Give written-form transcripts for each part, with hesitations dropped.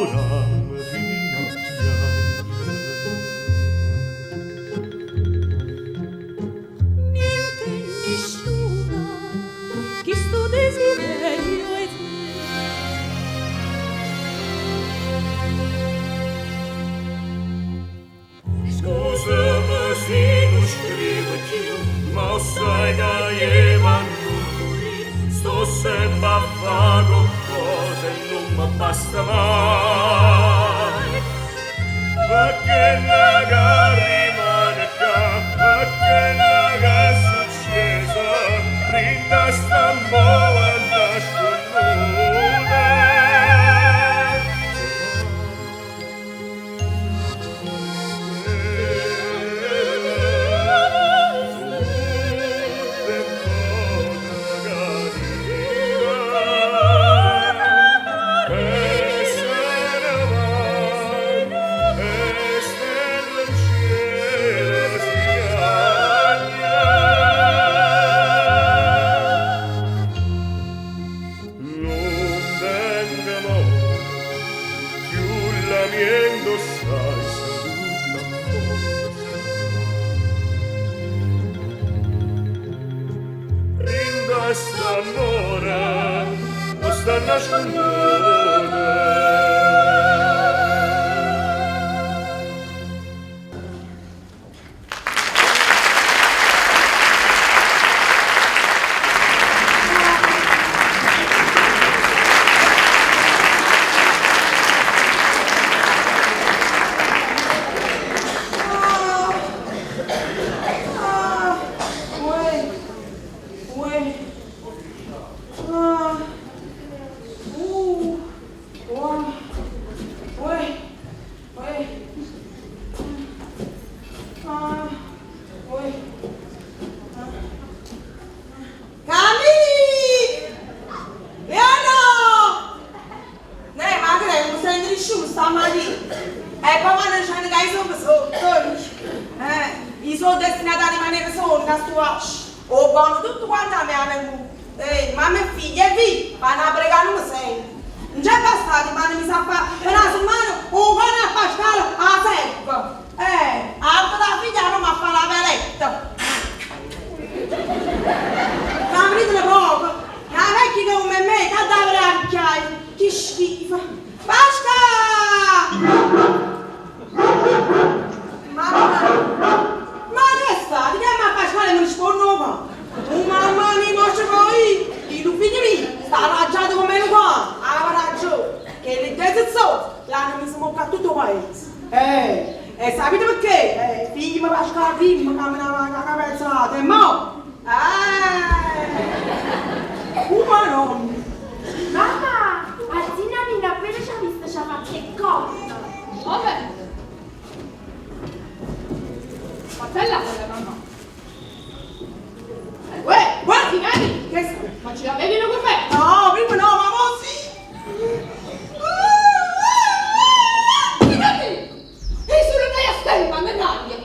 'nnammurammo fino a chiagnere. Niente e nisciuno chistu desiderio 'e te. Scusame si nun scrivo cchiù, ma 'o ssaje ca je nun murì, sto sempe a fa' coccosa e nun m'abbasta mai. Pe' chello ca rimane ccà, pe' chello che è succieso, dint' a 'sta mola annascunnuta. Nun tengo mo cchiù lamiento sai seduta apposta Dint' a st'ammore o sta nascunnuta. Camì! Leonò! Neh, ma che è? Nun sente nisciuno stammatina? E poi quando diceno ca io songo sotto, eh, io sono destinata a rimanere sola 'int'a stu vascio. 'O buono tutto quanto a me ha venuto. Eh, mamma e figlia, e vi, vanno a pregà nun me sento. Nun c'è bastato, m'hanno miso a fa pe na semmana 'o cane a Pascale 'a serva. Eh, 'a da figlia a Roma a fa la veletta. Ma vedite nu poco, na vecchia comme me che adda vedè 'a vecchiaia, che schifo. Pasca! Mamma, ma che è stato? Chiammo a Pasquale e mi risponde 'o cane. Oh mamma mia, mo ce vo io! Chillu figlio mio sta arraggiato comme nu cane. Ave ragione, chelli ddoje zozzole l'hanno miso 'mmocca a tutto 'o paese. Eh, e sapite pecché? Eh, figliemo Pascale primma cammenava cu 'a capa aizata e mo? Eh! Uh Maronna! Mamma, 'a zì Nannina appena c'ha visto c'ha fatto 'e corna. Vabbè. Fattella quella mamma. Uè, Uè, zì Nanni, Che sta? ma ce l'avevano con me? No, prima no, ma mo sì! Zì Nanni, e solo una jastemma, menaglia.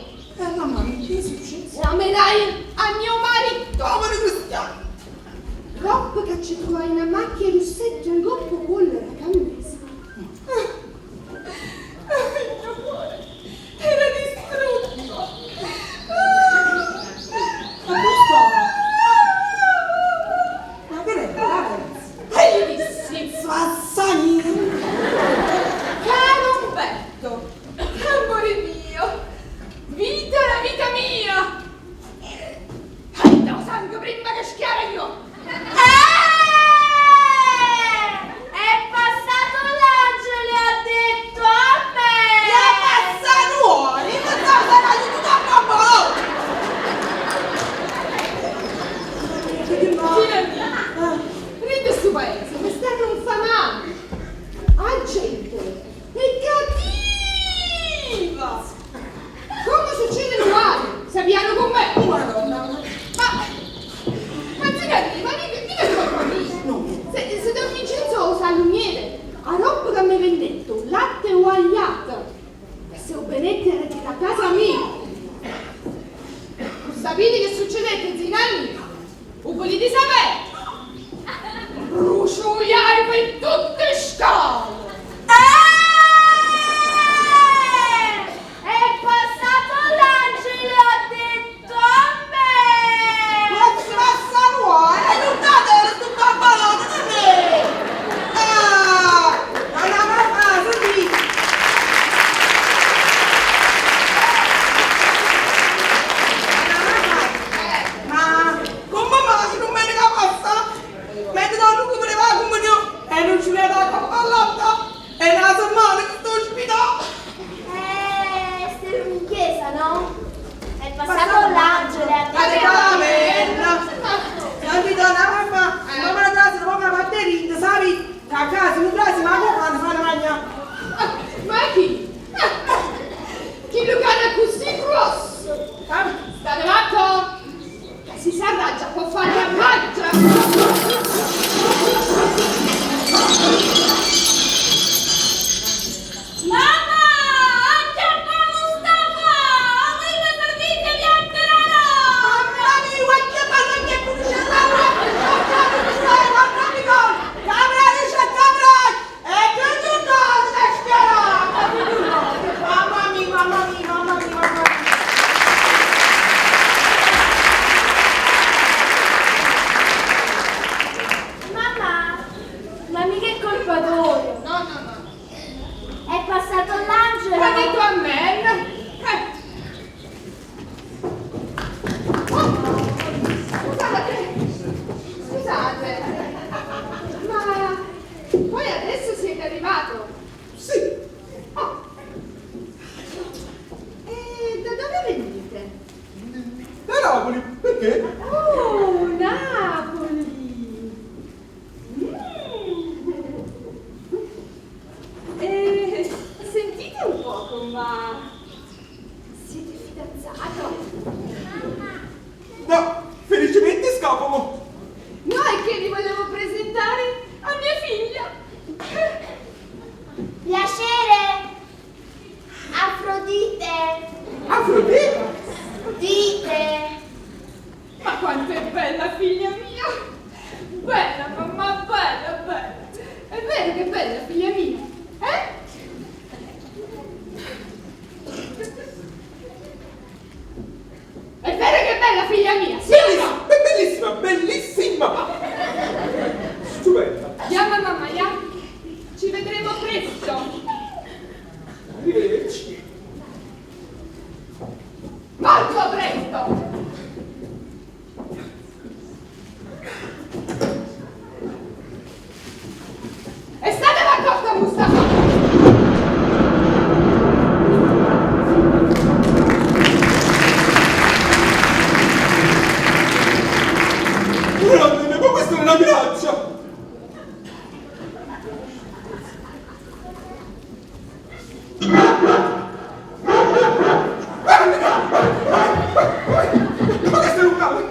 Mamma mia, che è successo? La menai a mio marito. Povero cristiano! Ropp che ci trovai una macchia 'e russetto 'ncopp 'o cuollo d' 'a cammisa. Il mio cuore era distrutto. Ma come sta? Ma che è? La E gli dissi, Sassani! caro Umberto, amore mio, vita la vita mia. Ai, da sangue prima che schiara io. È passato l'angelo e ha detto a me! Gli ha passato io pensavo che era tutto a poco! Zì Nannì, Rint' stu paese mi stanno infamando. A gente è cattiva. Come succede in guai? Sapiano con me. Madonna! Ma zì Nannì, ma mica, mica è colpa mia. No. Se Don Vincenzo 'o salumiere, 'a roba che mi vendetto, latte uagliato, e se 'o benette era di la casa mia. Sapete che succedette, zì Nanni? 'O volete sapere? Bruciuliai per tutte le scale. Eh! capo mo? No, è che vi volevo presentare a mia figlia. Piacere! Afrodite! Afrodite? Dite! Ma quanto è bella figlia mia! Bella mamma, bella, bella! È vero che è bella figlia mia, eh? È vero che è bella figlia mia, sì o no? Bellissima, bellissima! Stupenda! Chiama mamma, ya. Ci vedremo presto. Arrivederci. Molto presto! E state d'accordo, Mustafa? Grande, ma questa è una minaccia! Ma questo è un cane!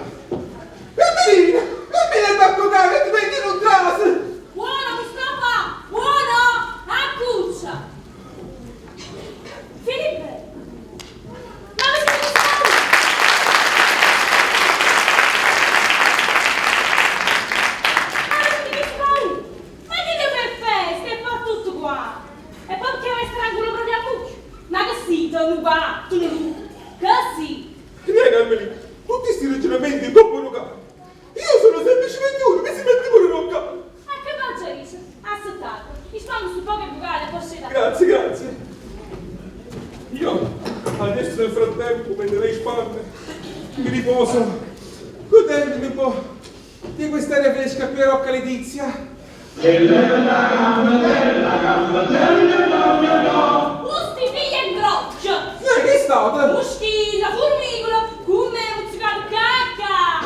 Emilina! Emilina attacco cane, ti metti in un trase! Buono, Mustafa! Buono! Accuccia! Filippo! Ma avete visto? Avete visto? Ma che ne fai festa e fa tutto qua? E poi perché mi strangulo proprio a mucchio? Ma che sì, tu qua, tu non Che sì? Vieni Carmelina, tutti questi ragionamenti dopo cane. Io sono semplicemente uno che si mette pure un cane. Ma che mangia dice? Assettate. Mi spango su poche bucate e poi scenda. Grazie, grazie. Io adesso nel frattempo, mentre lei spanne, mi riposo, godendomi un po' di quest'aria fresca qui a Rocca Letizia. Usti figlia in groccia! Che è stato? Muschina, formicola, come muzzicato cacca!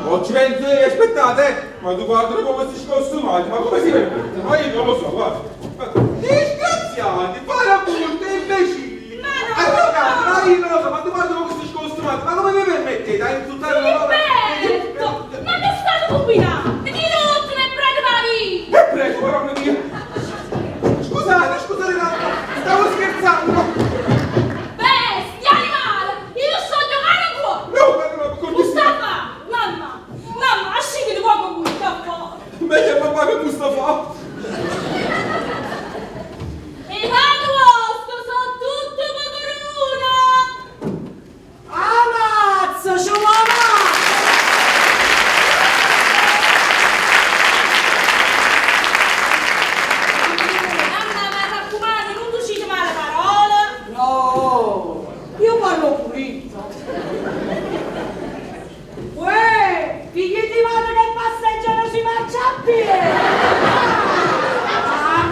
Oh, ci penso io, aspettate, eh. Ma tu guarda come si scostumati, ma come si permette? Ma io non lo so, guarda. Disgraziati, parapulte, imbecilli! Ma no! Arrogati, ma io non lo so, ma tu guarda come si scostumati, ma come vi permettete a insultare una donna? Filipetto! Ma che state combinando? Di notte ne prende la vita! E prego, parola mia! Scusate, scusate tanto, stavo scherzando! Bestia animale! Io sto giocando ancora! No, ma no, cortesia! Mustafa! Mamma! Mamma, asciti di poco Mustafa! Meglio papà che Mustafa! E vado vostro, sono tutto pocoruna! Ammazza, c'è mamma! Mamma, mi raccomando, non uscite male parole! No, io parlo pulito. Uè, figli di madre che passeggiano sui marciapiedi! Ah.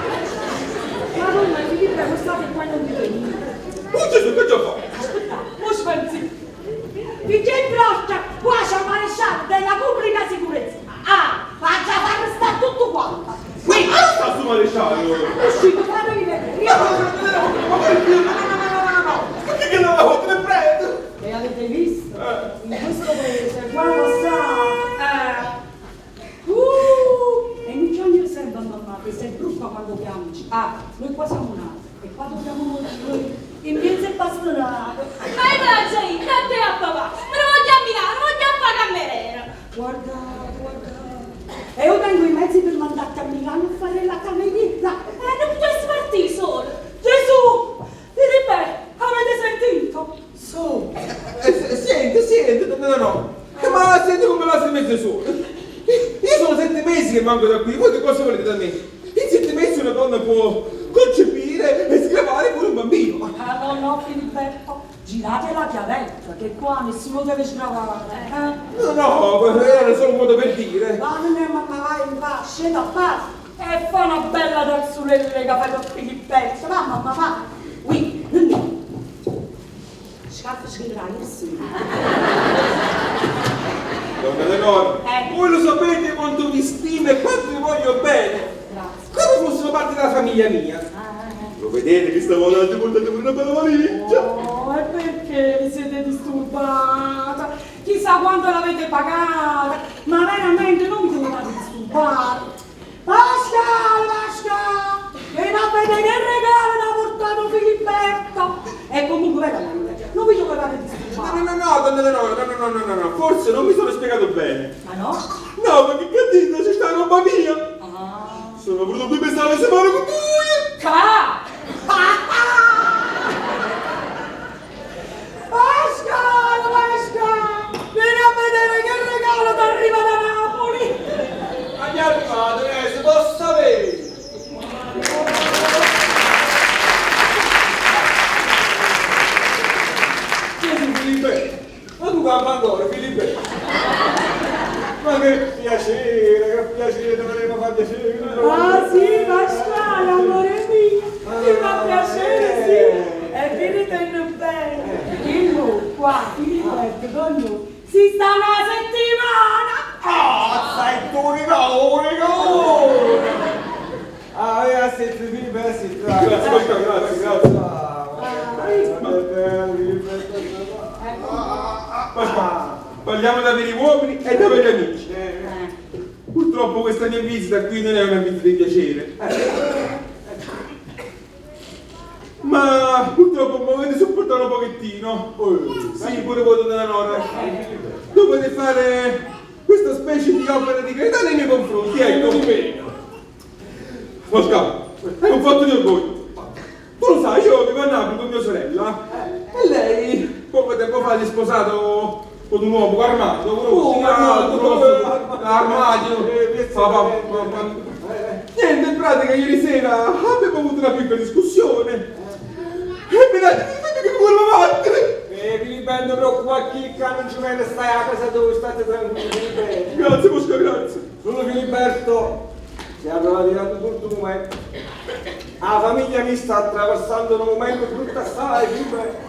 Madonna, Filippo, questa qua non mi venire. Oh Gesù, che già fa? Aspetta, mo spensi. Finché in broccia, qua c'è il maresciallo della pubblica sicurezza. Ah, faccia far stare tutto quanto. Qui! Ma sta su maresciallo! Uscito, fatevi vedere. No, no, no, no, no, ma poi no, no, no, no, no, no, no! Perché che non la te ne prendo? E avete visto? Eh. In questo paese, quando sa, e non piangere sempre mamma, che sei brutta quando piangi. Ah, noi qua siamo nati e qua dobbiamo morire. In mezzo al pastorato. Ma io me la già io, da te a papà! Me ne voglio a Milano, voglio a fare cameriera! Guardate, guardate. E io tengo i mezzi per mandarti a Milano a fare la cameriera. Non potessi partire solo! Gesù! Filippo, avete sentito? Su. Senti, senti, no, no, no. Ma senti come la sei mezzo solo. Io sono 7 mesi che manco da qui, voi che cosa volete da me? In 7 mesi una donna può concepire e sgravare pure un bambino. Ah, no, no, Filipetto, girate la chiavetta, che qua nessuno deve sgravare, eh? No, no, era solo un modo per dire. Va, non è mamma, vai, va, scenda, va. E fa una bella tazzulella che fai con Filippetto. Va, mamma, va. Oui, no. Scappa, scriverai, sì. Donna Leonora, voi lo sapete quanto vi stimo e quanto vi voglio bene. Grazie. Come fossero parte della famiglia mia. Lo vedete che stavolta aggio portato pure una bella valigia? Oh, e perché vi siete disturbata? Chissà quanto l'avete pagata, ma veramente non vi dovevate disturbare. Pasquale, Pasquale, vieni a vedere che regalo ti ha portato Filipetto. E comunque veramente, non vi dovevate No, disturbare. no, no, no, no, no, no, no, no, no, no, no, forse non mi sono spiegato bene. Ma no? No, perché che dentro c'è sta roba mia. Ah. Sono venuto qui per stare la settimana con voi. Ca! Pasquale, Pasquale, vieni a vedere che regalo ti arriva da Napoli. Ma chi è arrivato? Si può sapere? Chiedi Filippo, ma tu campa ancora Filippo? Ma che piacere, che piacere, dovremmo far piacere. Ah sì, Pasquale, amore mio, ti fa piacere, sì. E finita in bene. Il qua, Filippo, con noi, si sta una settimana. Ah, sai tu rigore, rigore! Ah, senti Filippo, senti. Grazie, Pasquale, grazie, grazie. Pasquale, parliamo da veri uomini e da veri amici. Purtroppo questa mia visita qui non è una visita di piacere. Ma purtroppo mi dovete sopportare un pochettino. Sì, pure voi, donna Nora. Dovete fare questa specie di opera di carità nei miei confronti, ecco. Pasquale, è un fatto di orgoglio. Tu lo sai, io vivo a Napoli con mia sorella. E lei poco tempo fa si è sposato con un uomo armato, Oh, armato, Armando, armadio. Niente, in pratica ieri sera abbiamo avuto una piccola discussione. E mi dà che volevo battere. Filippo, non preoccupare, chicca, non ci viene, stai a casa dove state tranquillo, Filippo. Grazie Mosca, grazie. Solo Filiberto si è arrivato tutto un momento. La famiglia mi sta attraversando un momento brutto assai, Filippo.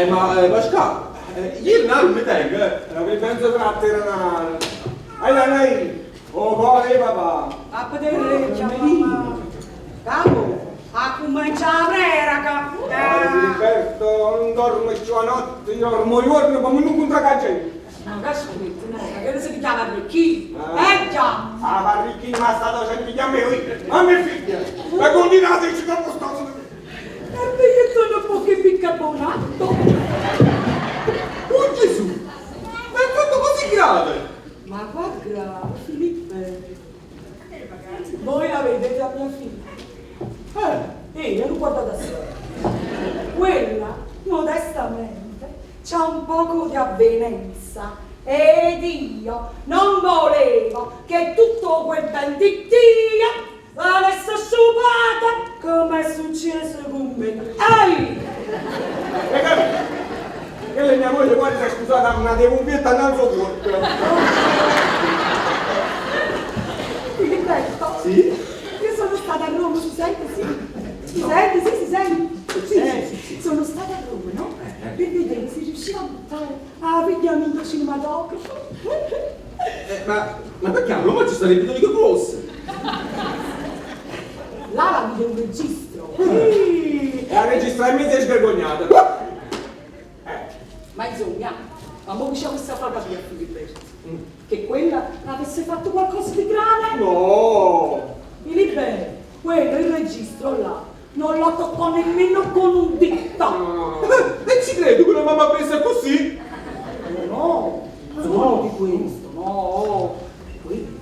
Ma Pasquale, ieri non mi tengo, eh. La penso tratta era una... Ai ai, oh cuore papà. A poter mamma. Capo, a cominciare a preraca. Caro Filiberto, non dormo più a notte, io dormo giorno come non contraccaccio. Ma che scritto, no, che si chiama Ricchi? Eh già! Ah, ma Ricchi ma stato sempre chiama io, mamma e figlia. Ma continuate ci dopo sto. E perché sono un po' che bicarbonato. Oh Gesù, ma è fatto così grave. Ma guarda, Filippo, voi la vedete a mia figlia? Io l'ho guardata sola. Quella, modestamente, c'ha un poco di avvenenza. Ed io non volevo che tutto quel ben di Dio l'avesse sciupata come è successo con me. Ehi! E capito? E lei mia moglie guarda scusate, ma devo un pietto andare al corpo. Filippetto? Sì? Io sono stata a Roma, si sente? Sì. Si sente? Sì, si sente. Sì, sì, sì. Sono stata a Roma, no? Per vedere se riusciva a buttare la figlia mia cinematografo. Ma perché a Roma ci sarebbe Nico Cross? Là la vide un registro. Sì. E a registrare mi si è svergognata. Ma insomma, ma mo che c'è questa fa capire a Filiberto? Che quella avesse fatto qualcosa di grave? No! Filiberto, quello il registro là, non la toccò nemmeno con un dito. E ci credo che una mamma presa così. No, no, solo di questo, no. Quello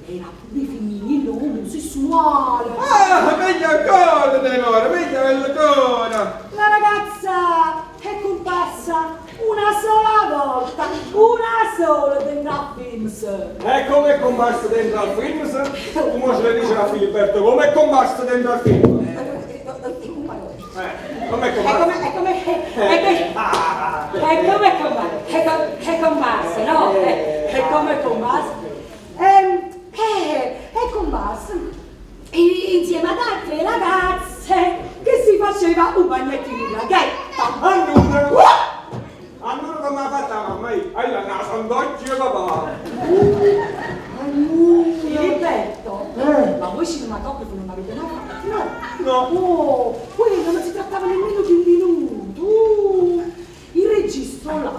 era pure femminile omosessuale. Ah, meglio ancora, Eleonora, meglio ancora. La ragazza è comparsa una sola volta, una sola dentro al film. E come è comparso dentro al film? Tu mo ce le dice a Filiberto, come è comparso dentro al film? Come è È comparso? come, è come, è come, è come è comparsa, no? È come è comparsa. È comparsa insieme ad altre ragazze che si faceva un bagnettino in laghetto. Allora, allora come ha fatta mamma? Io la sandocchia papà. Filiberto, ma voi cinematografo non avete mai fatto? No. No. Oh, quello non si trattava nemmeno di un minuto. Il regista là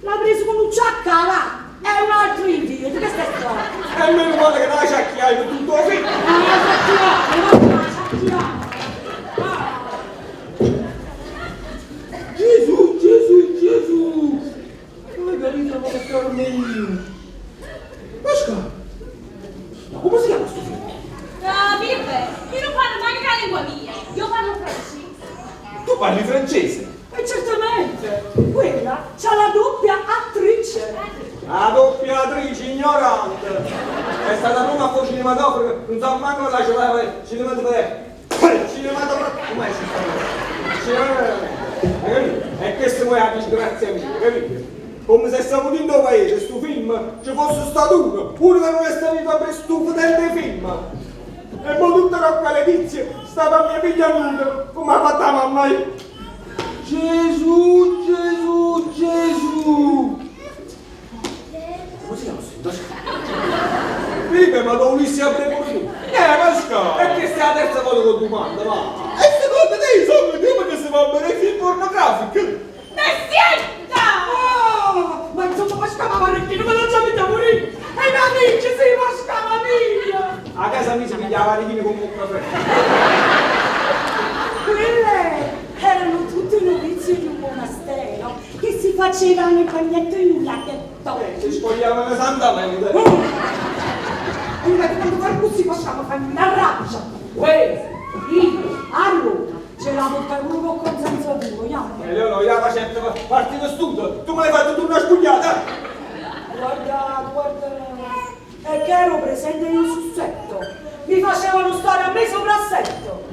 l'ha preso con un ciacca là e un altro indietro. Che stai qua? E meno male che non la ciacchiai per tutto il film. Ah, la ciacchiamo, la ciacchiamo. Gesù, Gesù, Gesù! Come capito come Carmelino? Pascal! Ma come si chiama sto film? Ah, Filippo, io non parlo neanche la lingua mia, io parlo francese. Tu parli francese? E certamente, quella c'ha la doppia attrice. La doppiatrice ignorante. È stata prima a fare cinematografo, non so manco la c'era cinematografo. Cinematografo. Come si chiama? Cinematografo. Hai capito? E questa poi è la disgrazia mia, capito? Come se stavo in un paese, sto film, ci fosse stato uno, uno che non è stato a per stufo del film. E poi tutta Rocca Letizia stava a mia figlia nuda, come ha fatto la mamma io. Gesù, Gesù, Gesù! Come si chiama sto film? Filippo, ma tu volessi aprire pure tu. Pascal! E questa è la terza volta che domanda, va. E secondo te io sono il tipo che si va a bere film pornografico? Ne sienta! Oh, ma insomma, Pascal, ma perché non me lo sapete morire? E i miei amici, sì, Pascal, mia! A casa mia si pigliava la richina con un caffè. Quelle erano tutte novizie di un monastero che si facevano il bagnetto in un laghetto. Si spogliavano santamente. E infatti quando fai così facciamo fare una rabbia. Questo, io, a Roma, ce la portavo uno con consenso tuo, andiamo. E Leonora, io la facevo partito studio, tu me l'hai fatto tu una spugliata. Guarda, guarda, è che ero presente io sul setto. Mi facevano stare a me soprassetto.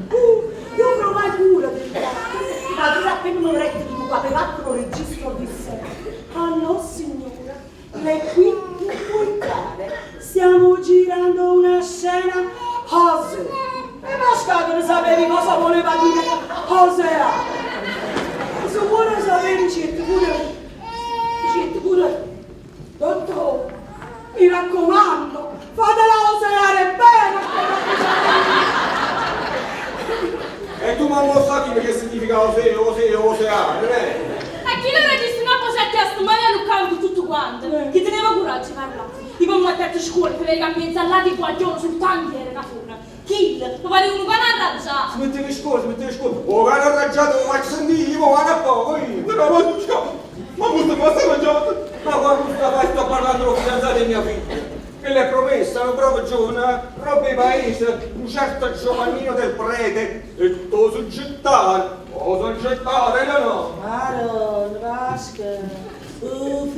Io provai pure del gatto, ma tu appena un'oretta di buca per altro registro disse: ah no signora, lei qui non può entrare, stiamo girando una scena José. E Pascal non sapevi cosa voleva dire José. Se vuole sapere certo pure, certo pure, dottore, mi raccomando, fatela oseare bene. E tu mi lo sai che significa osè, osè, oseare, eh? A chi lo regista una cosa a testa, ma io non cavo tutto quanto. Chi teneva coraggio parlare. Io mi mettevo a scuola per vedere che mi là di guaglione sul tantiere una funa. Chi? Mi pare un cane arraggiato. Si metteva in scuola, si metteva in scuola. Oh, cane arraggiato, lo faccio sentire, io vado a poco, io. No, ma ma Mustafa sta mangiando! Ma guarda, Mustafa, sto parlando con fidanzato di mia figlia. Che l'è promessa, un bravo giovane, roba di paese, un certo Giovannino del prete, e tu soggettare, o soggettare, no no. Maron, Vasca, oh,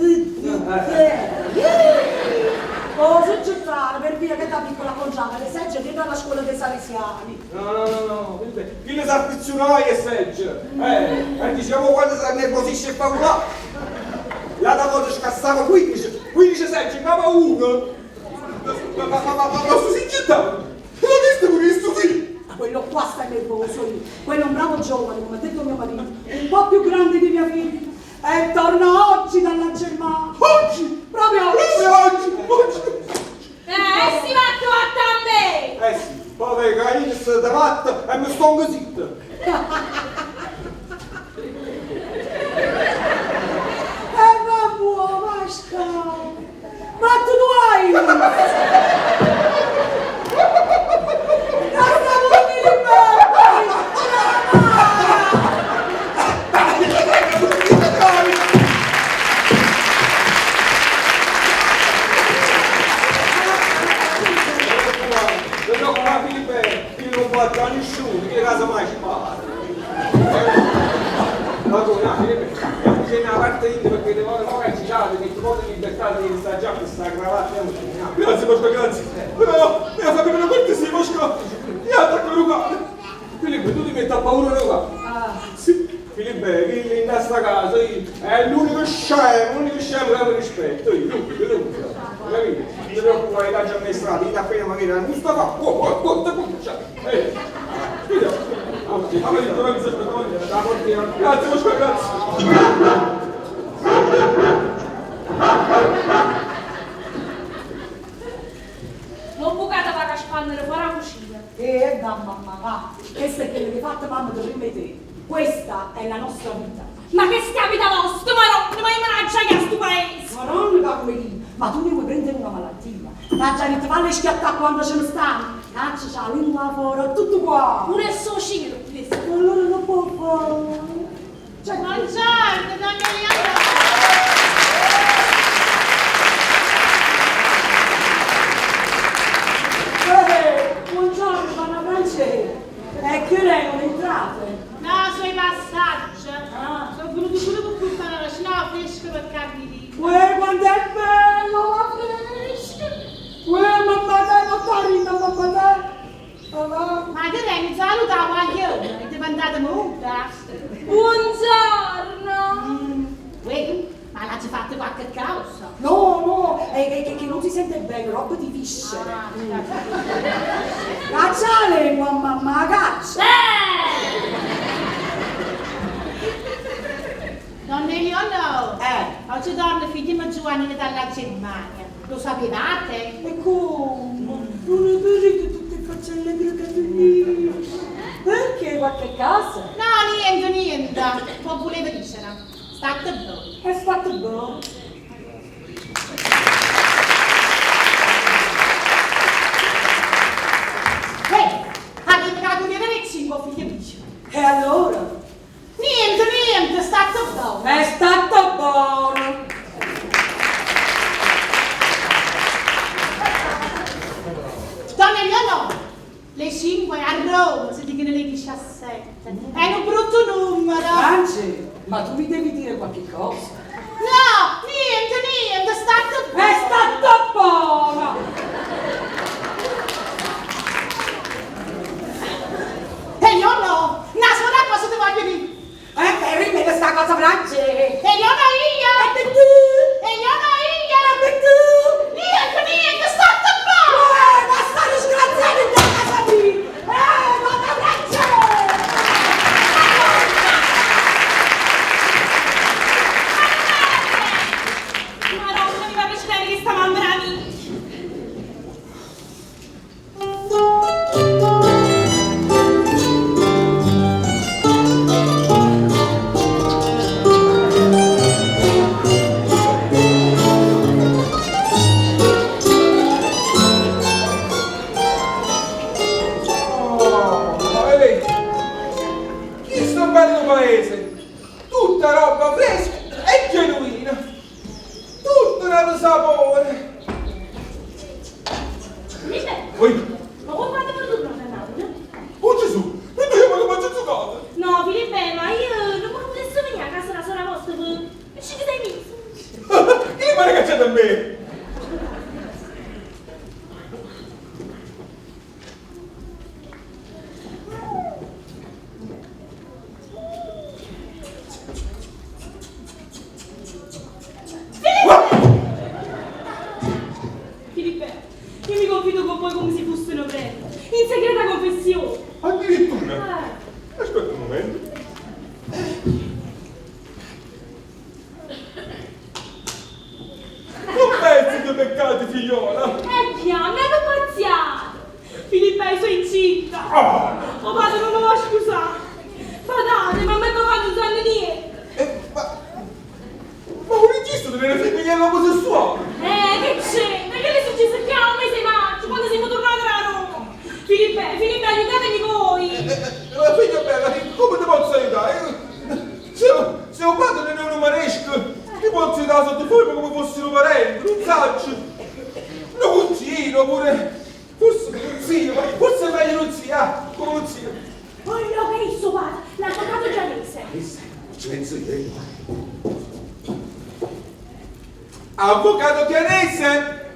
soggettare per via che da piccola conciava le segge dietro alla scuola dei Salesiani. No, no, no, no, chi le sa affezionare e segge? E diciamo quando si nervosisce e fa una. L'altra volta scassava 15, 15 segge, in capo a uno. Ma su siccità! L'ho visto pure questo film! Ma quello qua sta nervoso lì, quello è un bravo giovane, come ha detto mio marito, un po' più grande di mia figlia. E torna oggi dalla Germania. Oggi! Proprio oggi! Proprio oggi! Oggi! Si va a me! Eh sì, poi che io sono davanti e mi sto zitto. E va buono, Pascal! Ma tu hai! La stavo No, ma Filippo, io non faccio a nessuno, che casa mai ci parla. Ma tu, no, Filippo, c'è una parte di perché devo fare citato, che tu poi libertà di stare già questa cravatta. Grazie, Pasqua, grazie. No, mi ha fatto una cortesia, Pasqua. Io attacco Luca. Filippo, tu ti metti a paura Luca? Ah. Sì. Filippo, chi in questa casa è l'unico scemo, l'unico scemo che mi rispetto, io, l'unico, l'unico. Capito? Non ti preoccupare, l'ha già amministrato, io appena magari la Mustafa, oh, oh, oh, oh, eh, Grazie, Pasqua, grazie. L'ho bucata per spannere fuori la cucina. mia. E va mamma va, questo è quello che hai fatto mamma da prima di te. Questa è la nostra vita. Ma che sta vita vostra, Maronna, ma io me la già a sto paese. Maronna, va come lì, ma tu ne vuoi prendere una malattia. T'ha detto falle schiattare quando ce ne stanno. Caccia c'ha la lingua fuori, tutto qua. Pure il suo cielo, questo. Allora non può fare. Cioè, Buongiorno, donna Eleonora. Buongiorno, donna Francesca. E che lei non entrate? No, sono i passaggi. Ah. Sono venuto solo per portare la cena fresca per Carmelina. Uè, quanto è bello la fresca! Uè, mamma te, mamma mamma te! Ma che lei mi salutavo anche io, è diventata muta. Buongiorno. Uè, ma l'ha già fatto qualche causa? No, no, è che non si sente bene, roba di viscere. Ah, Caccia la lingua, mamma, caccia! Donna Eleonora, Eh. oggi torna figlio mio Giovanni dalla Germania. Lo sapevate? E come? Non è vero che tutte faccelle crocodili? Perché qualche casa? No, niente, niente. Poi volevo dire, state bene. È stato buono. Uè, arriva la 2005, figlio mio. E allora? Niente, niente, state bene. È stato buono. Donna Eleonora, le 5 a Roma si dicono le 17. È un brutto numero. Franci, ma tu mi devi dire qualche cosa. No, niente, niente, state È stato buono. E io no, una sola cosa ti voglio dire. Rimane sta cosa, Franci. E io no io. E tu? E io no io. E tu? Niente, niente, state buono. Ma sta disgraziato in casa mia! Donna Franci! Maronna, mi va a piacere che sta mamma mia. Oh, ma vedi, chi sto bello paese? Tutta roba fresca e genuina. Tutto un altro sapore. Filippo, Oi, ma come quando per tornare a Napoli? oh Gesù, non dobbiamo che mangio zuccato. No, Filippo, ma io non mi potessi venire a casa da sola vostra per... Ci che sei messo? Chi mi pare cacciato a me? Filippo, io mi confido con voi come se fosse un prete. In segreta confessione. Addirittura. Eh. Aspetta un momento. Non pensi che peccati, figliola? E chiama, non pazziate! Filippo, io sono incinta! Ah! Oh padre, non mi va a scusare! Badate, mamma e papà non sanno niente! Ma un registro delle femmine omosessuali! Che c'è? Ma che le è successo qua un mese e maggio, quando siamo tornati da Roma? Filippo, Filippo, aiutatemi voi! La figlia bella, come ti posso aiutare? Se un padre non è un maresco, ti posso aiutare sotto forma come fosse un parente, non saggio. Un cugino, pure. Forse un zio, ma forse è meglio un zio, ah, come un zio. Quello che è il suo padre, l'avvocato Gianese. Ci penso io. Avvocato Chianese!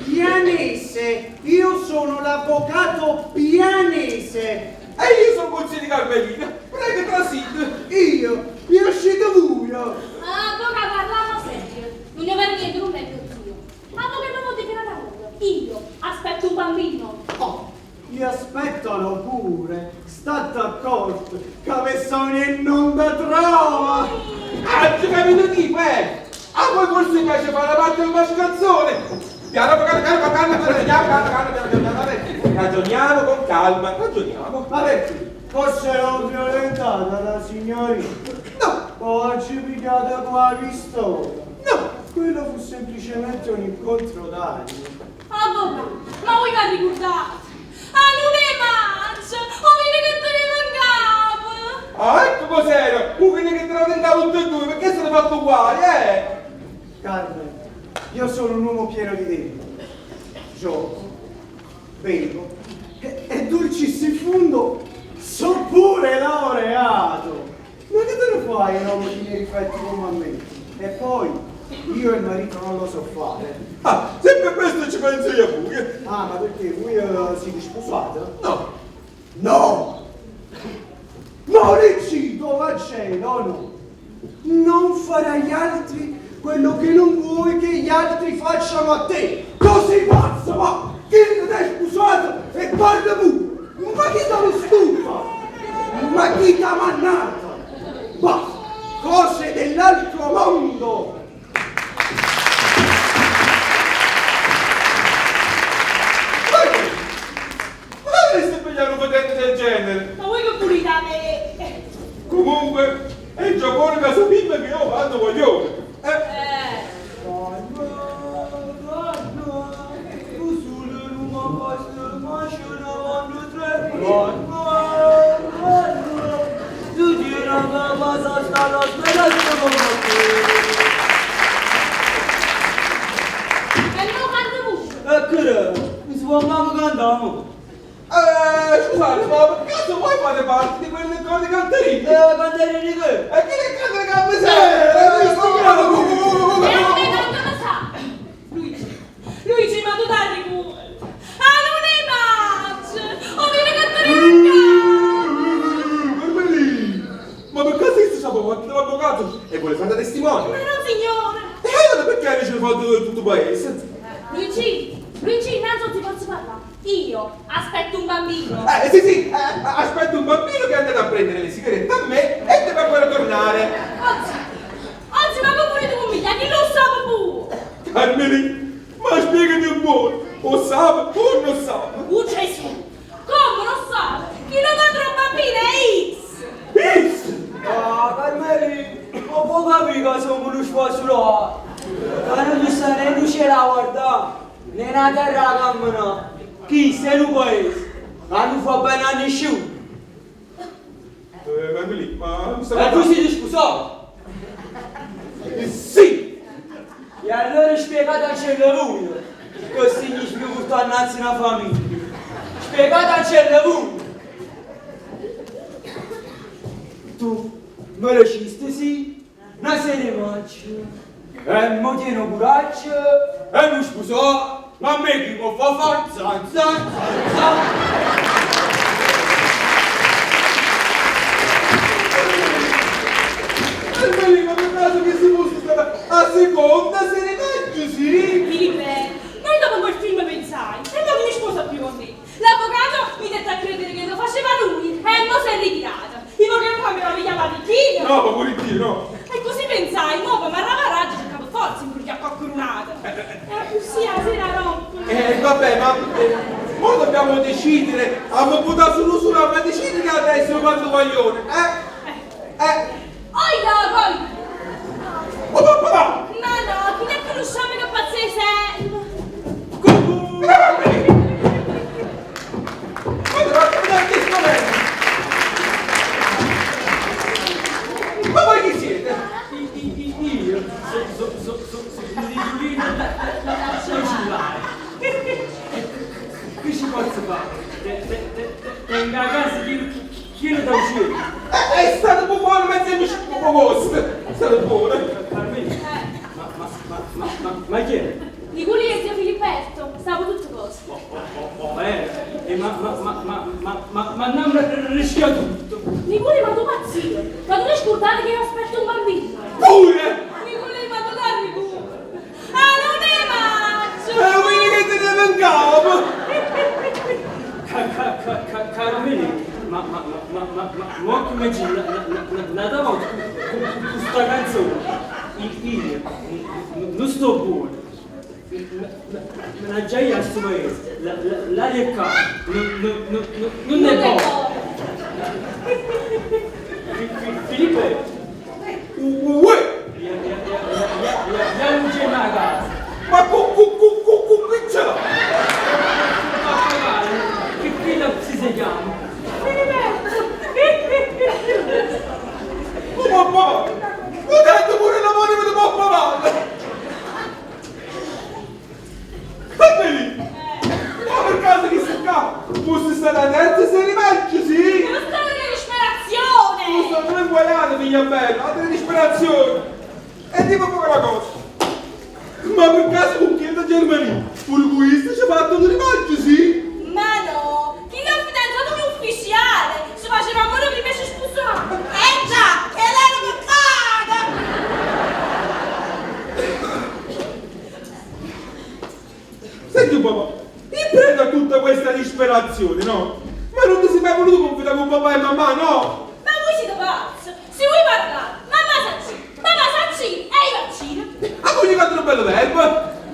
Pianese, io sono l'avvocato Pianese. E io sono consiglio di Carmelina, prego trasite. Io, mi uscito buio. Ah, avvocato, parliamo serio. Non ne avere niente, non è mio zio. Avvocato non dichiarata nulla. Io aspetto un bambino. Oh, mi aspettano pure. State accorto che avessero non da trova. Ah, ci capito tipo, eh! A voi forse piace fare la parte del mascalzone! Piano, piano, piano, piano, piano, piano, piano, piano, piano, piano, piano. Ragioniamo con calma, ragioniamo. Ma perché? Forse l'ho violentata la signorina. No! Oggi pigliata con la pistola. No! Quello fu semplicemente un incontro d'anni. Avvocato, ma voi vi ricordate? Ah, non è maggio! O vino che teneva in capo! Ah, ecco cos'era! Un vino che te la tutte e due, perché sono fatto uguali, eh? Carmen, io sono un uomo pieno di debiti. Gioco, bevo e dulcis in fundo so pure laureato. Ma che te ne fai un uomo di miei rifletti come a me? E poi io il marito non lo so fare. Ah, sempre questo ci penso io pure. Ah, ma perché voi siete sposato? No. No! Maurizio, dove c'è? No, no. Non fare agli altri quello che non vuoi che gli altri facciano a te. Così pazzo, ma chi ti è sposato e parla pure. Ma chi te lo stufa? Ma chi t'ha mannato? Ma cose dell'altro mondo! Ma che? Ma dovreste pigliare un potente del genere? Ma voi che pulite a me? Comunque, è già buono che sapete che io vado voglio. Eh? E non canto pure! E che Mi si può manco cantare? Scusate, ma per caso voi fate parte di quelle cose canterine? Canterine di che? E che le cantano che mi serve? E a me tanto lo sa! Luigi, Luigi, ma tu dai pure! Ah, non è maggio! O viene cantare in Ma per caso questo sa fatto l'avvocato e vuole fare da testimone? Ma no, signore! E allora perché invece lo fatto tutto il paese? Luigi, Luigi, innanzi non ti posso parlare. Io aspetto un bambino. Sì, sì, aspetto un bambino che è andato a prendere le sigarette a me e deve ancora tornare. Oggi, oggi ma pure tu con me, chi lo sa pure? Carmelì, ma spiegami un po', o sa o non sa? Oh Gesù, come non sa? Chi lo madre un bambino è X. X? Ah, Carmelì, ma può capire che sono uno sfasulato? Che non ci sta né luce da guardare, né una terra a camminare. Chi sei un paese? Ma non fa bene a nessuno. Carmelì, ma mi sta Ma tu sei sposato? Sì! E allora spiegate a voi che significa portare innanzi una famiglia. Spiegate a voi! Tu me lo sciste sì, una serie mancia, e mo tieni coraggio, e non sposò, ma a me chi può far fare, zan zan zan zan. Carmelì, ma per caso che si fosse stata a seconda se ne maggio, sì? Filippo, noi dopo quel film pensai, e non mi sposa più con te. L'avvocato mi dette a credere che lo faceva lui, e mo si è ritirato. Io che poi mi aveva chiamato chi? No, ma pure Dio, no. E così pensai, mo ma ravarraggio cercavo forza in a coccolunata. Era più sia sera rompe. Vabbè, ma ora dobbiamo decidere, abbiamo buttato sull'usura, ma decidere che adesso quanto guaglione, eh? Oi no, poi! Oh papà! No, no, chi ne conosciamo che pazzese è? Cucù! Ma voi chi siete? Io sono la Che ci posso fare? Tengo a casa chi lo da uscire? È stato buono mezzo amici vostri! È stato buono! Ma chi è? Nicolì e zio Filipetto, stavo tutte cose. Ma non rischia tutto! Nicolì, ma tu pazzio! Ma tu ti scordate che io aspetto un bambino? Pure! Nicolì, ma tu darmi pure! Ah, non è maggio! È un vino che te ne mancava! Carmine, ma come ci la volta con questa canzone, io non sto buono. Me n'aggia ì 'a stu paese, l'aria ccà nun è bona. Filippè. Uè! Jammuncenne 'a casa. Ma cu cu cu cu cu chi ce l'ha? Pappagallo, chillo accussì se chiamma. Filiberto! Oh papà! Ho detto pure l'omonimo di pappagallo! Fammeli! Ma per caso che sta qua fosse stata la terza serie peggio, sì? Ma sta una disperazione! Tu stai non inguaiando, figlia bella, altra disperazione! E dimmi pure una cosa! Ma per caso con chi è da Germania? Pure questo ci ha fatto un rimaggio, sì? Ma no! Chi l'ha fidanzato un ufficiale? Si faceva amore prima e si sposava! Eh già, che l'era peccata! Senti un po', mi prenda tutta questa disperazione, no? Ma non ti sei mai voluto confidare con papà e mamma, no? Ma voi siete pazzi! Se vuoi parlare, mamma s'accide, papà s'accide e io accido! Ha coniugato un bello verbo! E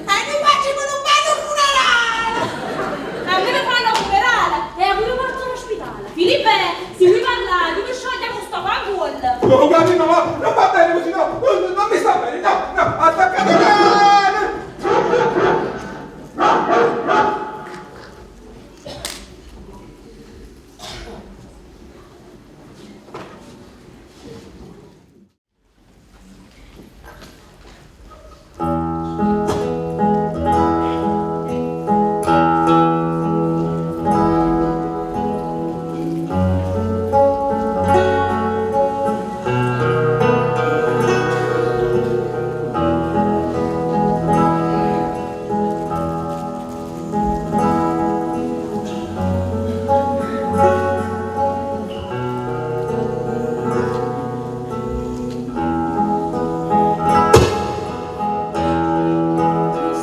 noi facciamo un bello funerale! A me mi fanno funerale e a voi mi porto all'ospedale! Filippo, se vuoi parlare, io mi sciogliamo sto fanculo! No, guardi, no, non va bene così, no, non, non mi sta bene, no, no, attaccato bene!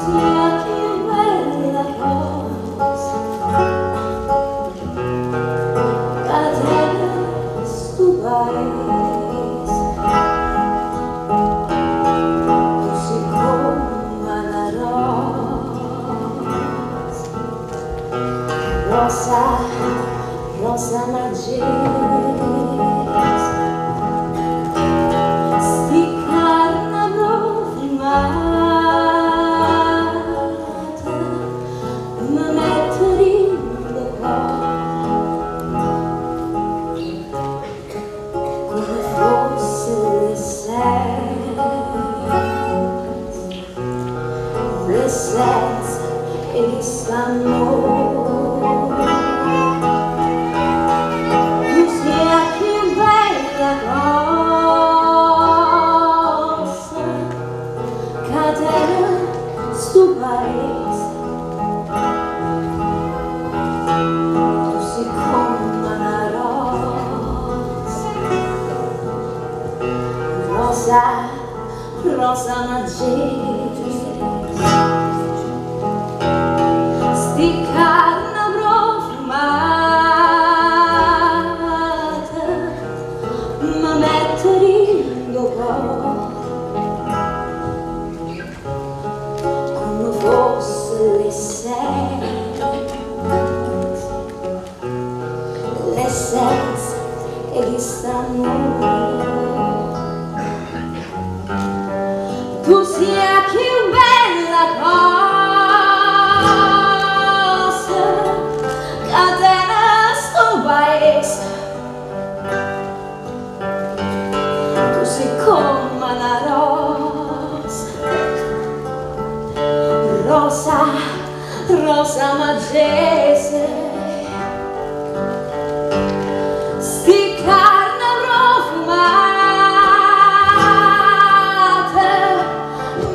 Sia più bella cosa Catena sto paese Tu sei come una rosa Rosa, rosa maggese Sti carne profumata Mi metto in cuore Come fosse l'essenza L'essenza e l'amore Tu sei la più bella cosa Catena sto paese Tu sei come una rosa Rosa, rosa maggese Sti carne profumata Mi metto in cuore Come fosse l'essenza L'essenza e di st'amore Tu sei la più bella cosa Catena sto paese Tu sei come una rosa Rosa, rosa maggese Sti carne profumate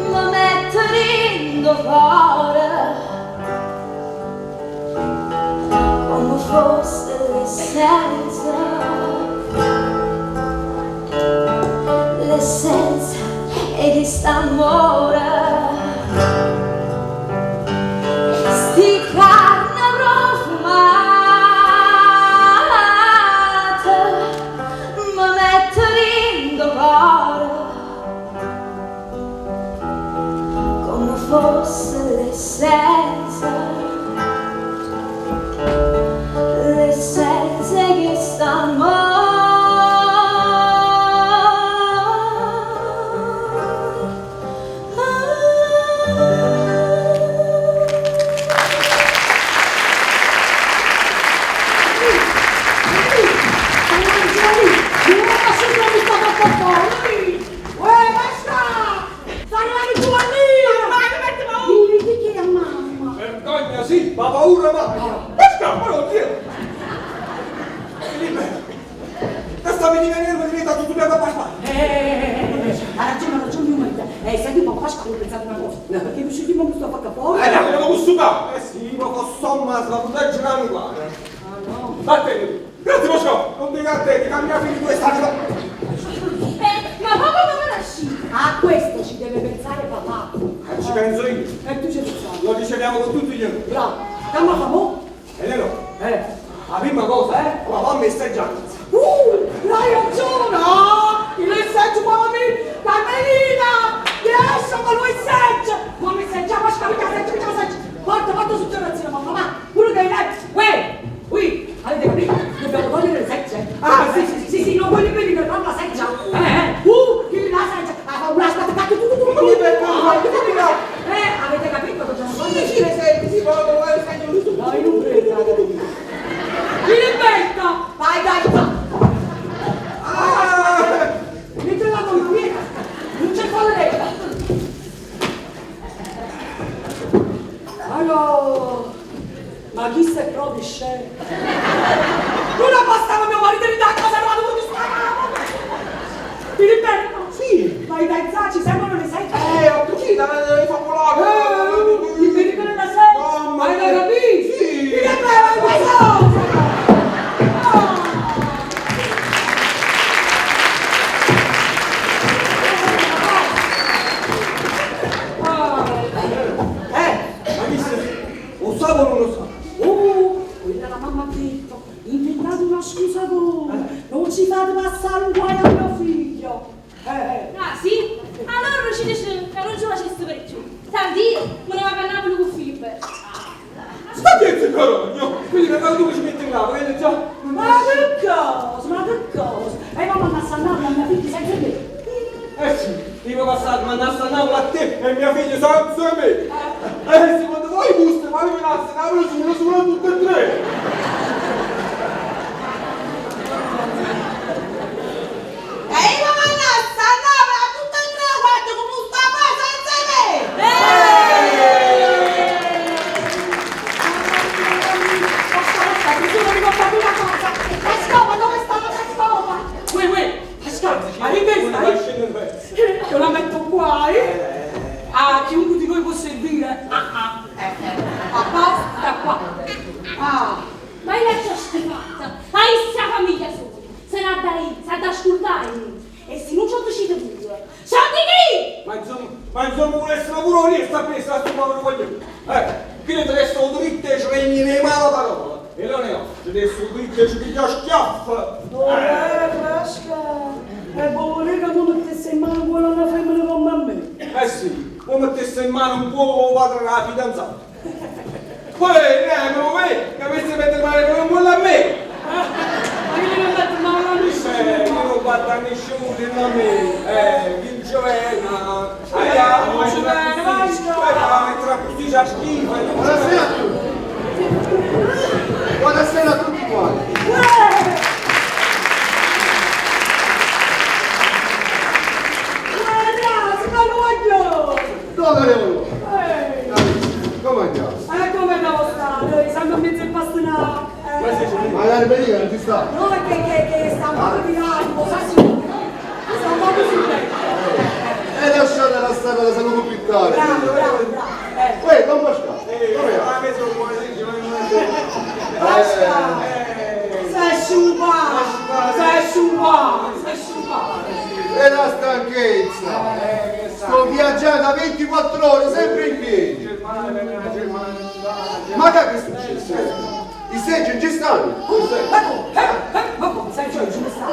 Mi metto in cuore Come fosse l'essenza L'essenza e di st'amore Sti carne profumate Mi metto in cuore Come fosse paura mai. Ma scappa, no, zio! Filippo, questa mi viene nervo diventa tutto bianco a Pasquale. Ha ragione, ha ragione mio marito. Senti un po', Pasquale, ho pensato una cosa. Perché mi scegliamo questo a fare fuori? No, non questo qua. Eh sì, ma con somma la protegge la uguale. Ah no. Vattene. Grazie, Pasquale. Non dica a te che cambia figlio questa. Ma papà come nasci? A questo ci deve pensare papà. Ci penso io. E tu ci pensavi. Lo riceviamo con tutti gli onori. Bravo. Damma fa mo. Elena, Eh. la prima cosa, Eh? la mamma è già. Hai ragione! Ah, il messaggio mamma Carmelina! Adesso con lui messaggio! Ma messaggio, ma scapita, messaggio, messaggio! Porta, porta su terrazzina, mamma, ma quello che hai letto! Uè! Ui, avete capito? Dobbiamo togliere le segge! Ah, sì, sì, sì, sì, no, quelli quelli che fanno la seggia! Chi la seggia? Ah, fa una sbatta, tu, tu, tu, tu, Ma mi becco, avete capito? Dobbiamo togliere Sì, sì, le segge, sì, ma le segge, No, io non credo. Filippetto! Vai, dai, vai! Ah! Mentre la donna, vieni! Non c'è folle! Allora, ma chi se proprio scemo? Non abbastava mio marito di da casa, non avevo tutti sta Filippetto! Sì! Vai dai, za, ci servono le segge! Ho capito, le fa volare! Mi vedi con la seggia? Mamma Hai mia. capito? Sì! Filippetto, vai, vai, Ma chi se... Lo sa o non lo sa? Oh, quella la mamma ha detto, inventate una scusa voi, non ci fate passare un guaio a mio figlio. Ah, sì? Allora ci dice che non ci facesse per più. Tanti io me ne vado a Napoli con Filippo. Sta dietro, carogno! Quindi che tu ci metti in capo, che già... Ma che cosa, ma che cosa? E mamma manda a Napoli a mia figlia senza me. Eh sì, io passato, ma andasse a Napoli a te e mia figlia senza me. Secondo voi gusta, ma mi venasse a Napoli solo, solo tutte e tre! E io mi andassi a Napoli a tutte e tre, guarda come sta qua senza me! Pasquale, mi sono ricordato una cosa. La scopa, dove sta la scopa? Uè, uè, Pasquale, hai questa? Io la metto qua, eh? A chiunque di voi può servire. Ah, ah, A posto, qua. Ah. Ma io l'ho già schifata. Hai sta famiglia sola. Se n'ha da ir, s'ha da ascoltare. E se non ci ho deciso tu, senti chi? Ma insomma, volessero pure lì e sta preso a sto povero coglione. Chi ne adesso lo dritto e ci regni le male parola. E non è oggi, adesso lo dritto e ci piglia schiaffo. Oh, Pasquale, e voleva che tu mettesse in mano quella una femmina come me. Eh sì, come mettesse in mano un po' padre della fidanzata. Poi, ma voi, che avessi mettere male con un buon a me! Ma io non metto mano a nessuno. Io non guardo a nessuno, non a me. Chi ci viene? Non ci viene, vai, Metterà così già schifo. Buonasera a tutti. Buonasera a tutti quanti. Ragazzi, ma lo voglio! Dove volevo? Come andiamo? Come devo stare? Siamo in mezzo al pastinato. Ma l'alberino non ci sta? No, è che sta un po' di lato, sa sì. Sta un po' così bene. E lasciate la strada la saluto più tardi. Bravo, bravo, bravo. Uè, Don Pasquale, come va? Pasquale! Sei sciupato! Sei sciupato! Sei sciupato! E la stanchezza! Sto viaggiando da 24 ore, sempre in piedi! Ma che è successo? I seggi non ci stanno! Ma come sai, cioè, ci sta?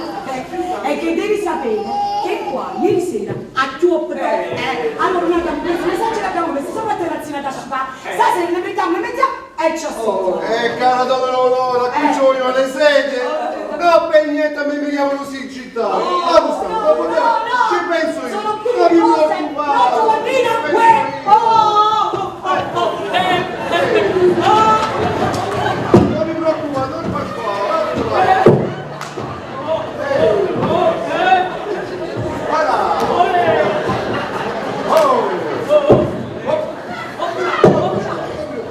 È che devi sapere che qua, ieri sera, a Chioppo, allora noi abbiamo preso le segge e le abbiamo messe sopra la terrazzina da sciupare. Stasera le mettiamo, le mettiamo e ci ascoltiamo. Cara donna Leonora, qui ci vogliono le sedie! No, per niente, a me mi chiamano siccità! Ma tu stai, dopo te, ci penso io! Sono più Non mi cose! preoccupare! No, Giovannina, Ci penso uè! io. Oh, oh, oh, oh! Non mi preoccupare, non Pasquale, guarda. Guarda. Oh.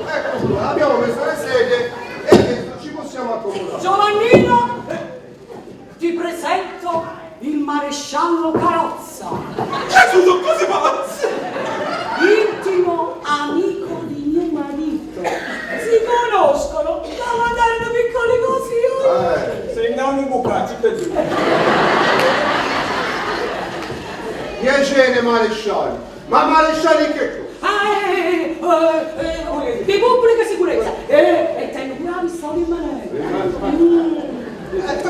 Ecco qua, abbiamo messo le Stefano Carozza. Gesù, sono cose pazze! Intimo amico di mio marito. Si conoscono da quando erano piccoli così. Eh. Se non un boccaccio, tutte e due. Piacere maresciallo. Ma maresciallo che cosa? Ah, di pubblica sicurezza. E tengo pure la pistola in mano.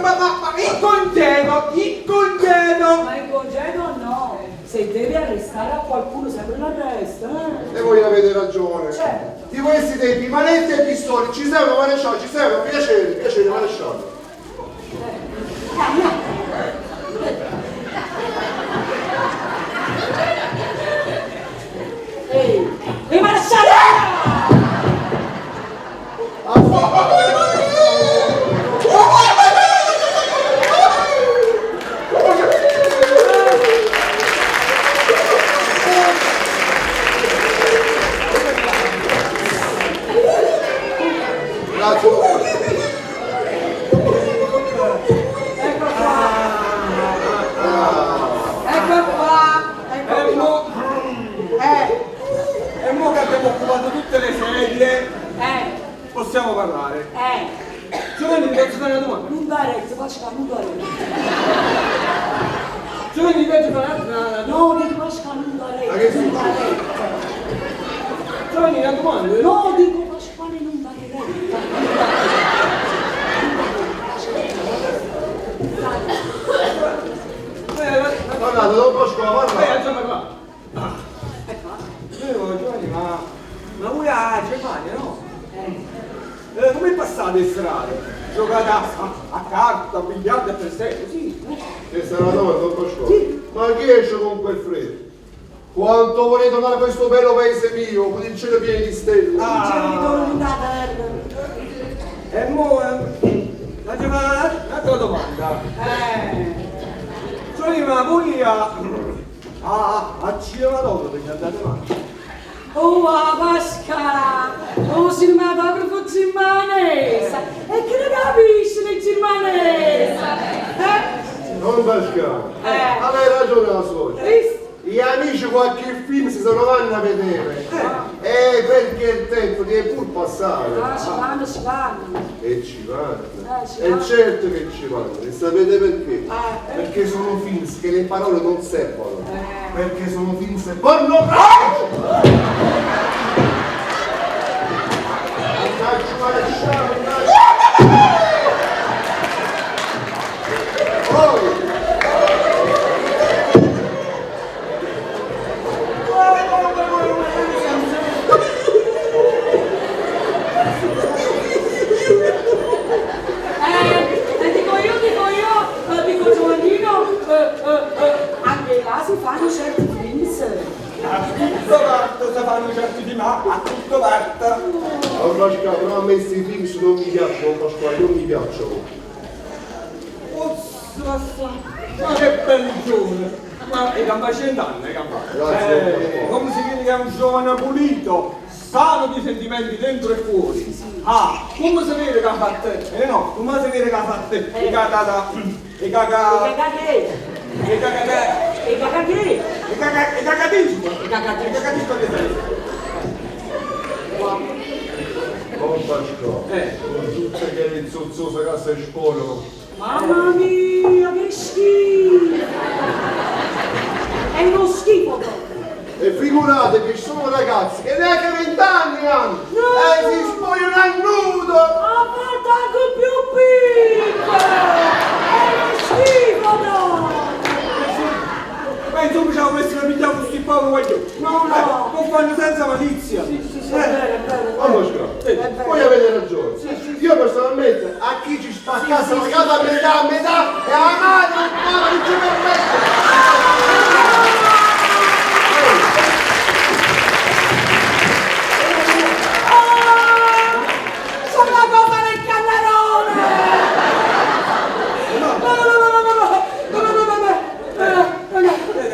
Ma in congedo, in congedo! Ma in congedo no. Se deve arrestare a qualcuno sempre l'arresta. Eh. E voi avete ragione. Certo. Di questi tempi manette e pistole ci servono maresciallo, ci servono. Piacere, piacere maresciallo. Ehi, e maresciallo! Grazie. Ecco qua. Ecco qua. Ecco E qua. mo, e mo che abbiamo occupato tutte le sedie, possiamo parlare. Giovanni, ti posso fare una domanda? Non dare retta, Pasquale, non dare retta. Giovanni, ti posso fare una No, dico Pasquale, non dare retta. Ma che non dare succede? retta. Giovanni, una domanda? No, dico Pasquale, non dare retta. Parlate, don Pasquale, parlate. Già parlato. Io, Giovanni, ma voi a Germania, no? Come passate il serale? Giocate a carta, a biliardo, a PlayStation? Sì. Che sarà una domanda, don Pasquale? Ma chi esce con quel freddo? Quanto vorrei tornare a questo bello paese mio, con il cielo pieno di stelle. E mo, un'altra domanda. Giovanni, ma voi a cinematografo ci andate mai? Oh, a Pasquale, oh, cinematografo germanese. E che ne capisci del germanese? Eh? Don Pasquale, aveva ragione la suocera. Visto? Gli amici qualche film si sono vanno a vedere. Perché il tempo deve pur passare. Ah, ci vanno, ci vanno. E ci vanno. Ci E vanno. certo che ci vanno. E sapete perché? Perché sono film che le parole non servono. Perché sono film pornografici. Mannaggia maresciallo, mannaggia. Oh! Dico io, dico Giovannino, anche là si fanno certi film. A tutto parto si fanno certi film, a tutto parto. Don Pasquale, però a me questi film non mi piacciono, Don Pasquale, non mi piacciono. Ma che bel giovane! Ma è campa cent'anni, è campa. Grazie, Don Pasquale. Come si vede che è un giovane pulito, sano di sentimenti dentro e fuori. Ah, come si vede che ha fatto? No, come si vede che ha fatto? E cagata, e caga, E cagate, e cagate, e cagate, e caga, e cacatismo. e cagate. E cacatismo che sarebbe? Don Pasquale, con tutte quelle zozzose che si espongono. Mamma mia, che schifo! È uno schifo proprio! E figurate che ci sono ragazzi che neanche 20 anni hanno! E si spogliano a nudo! A volte anche più piccolo! È uno schifo proprio! Ma insomma ci avevo messo la pigliamo questi poveri guaglioni. No, no. Lo fanno senza malizia. Sì, sì, sì, è vero, è vero. Don Pasquale, voi avete ragione. Io personalmente a chi ci sta a casa la casa a metà, a metà e alla madre il padre non ci permette! Ah! Sono la cosa del cannerone! No, no, no, no, no, no, no, no, no, no, no,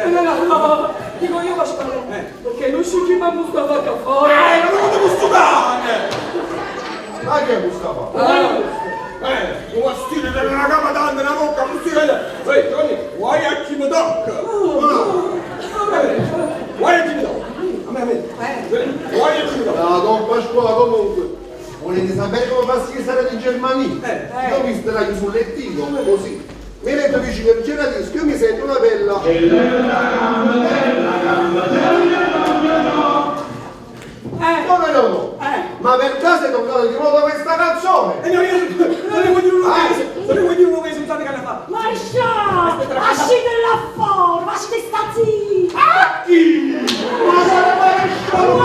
no, no, no, no, dico io Pasquale, perché non si chiama Mustafa Caffore. Ma non questo cane! Ma che è Mustafa? Un stile della una capa tanta, una bocca, così vede. Ehi, Giovanni, guai a chi mi tocca. Ah. Guai a chi mi tocca. A me, a me. Guai a chi mi tocca. No, Don Pasquale, comunque, volete sapere come fa a stare in Germania? Io mi sdraio sul lettino, così. Mi metto vicino al giradisco e mi sento una bella... Come no, no? Ma per caso è tornato di nuovo questa canzone? E no, io non ne voglio uno che non ne voglio uno che sono che ne fa. Marescià, uscite là fuori, uscite sta zitta. A chi? Ma guarda, maresciallo!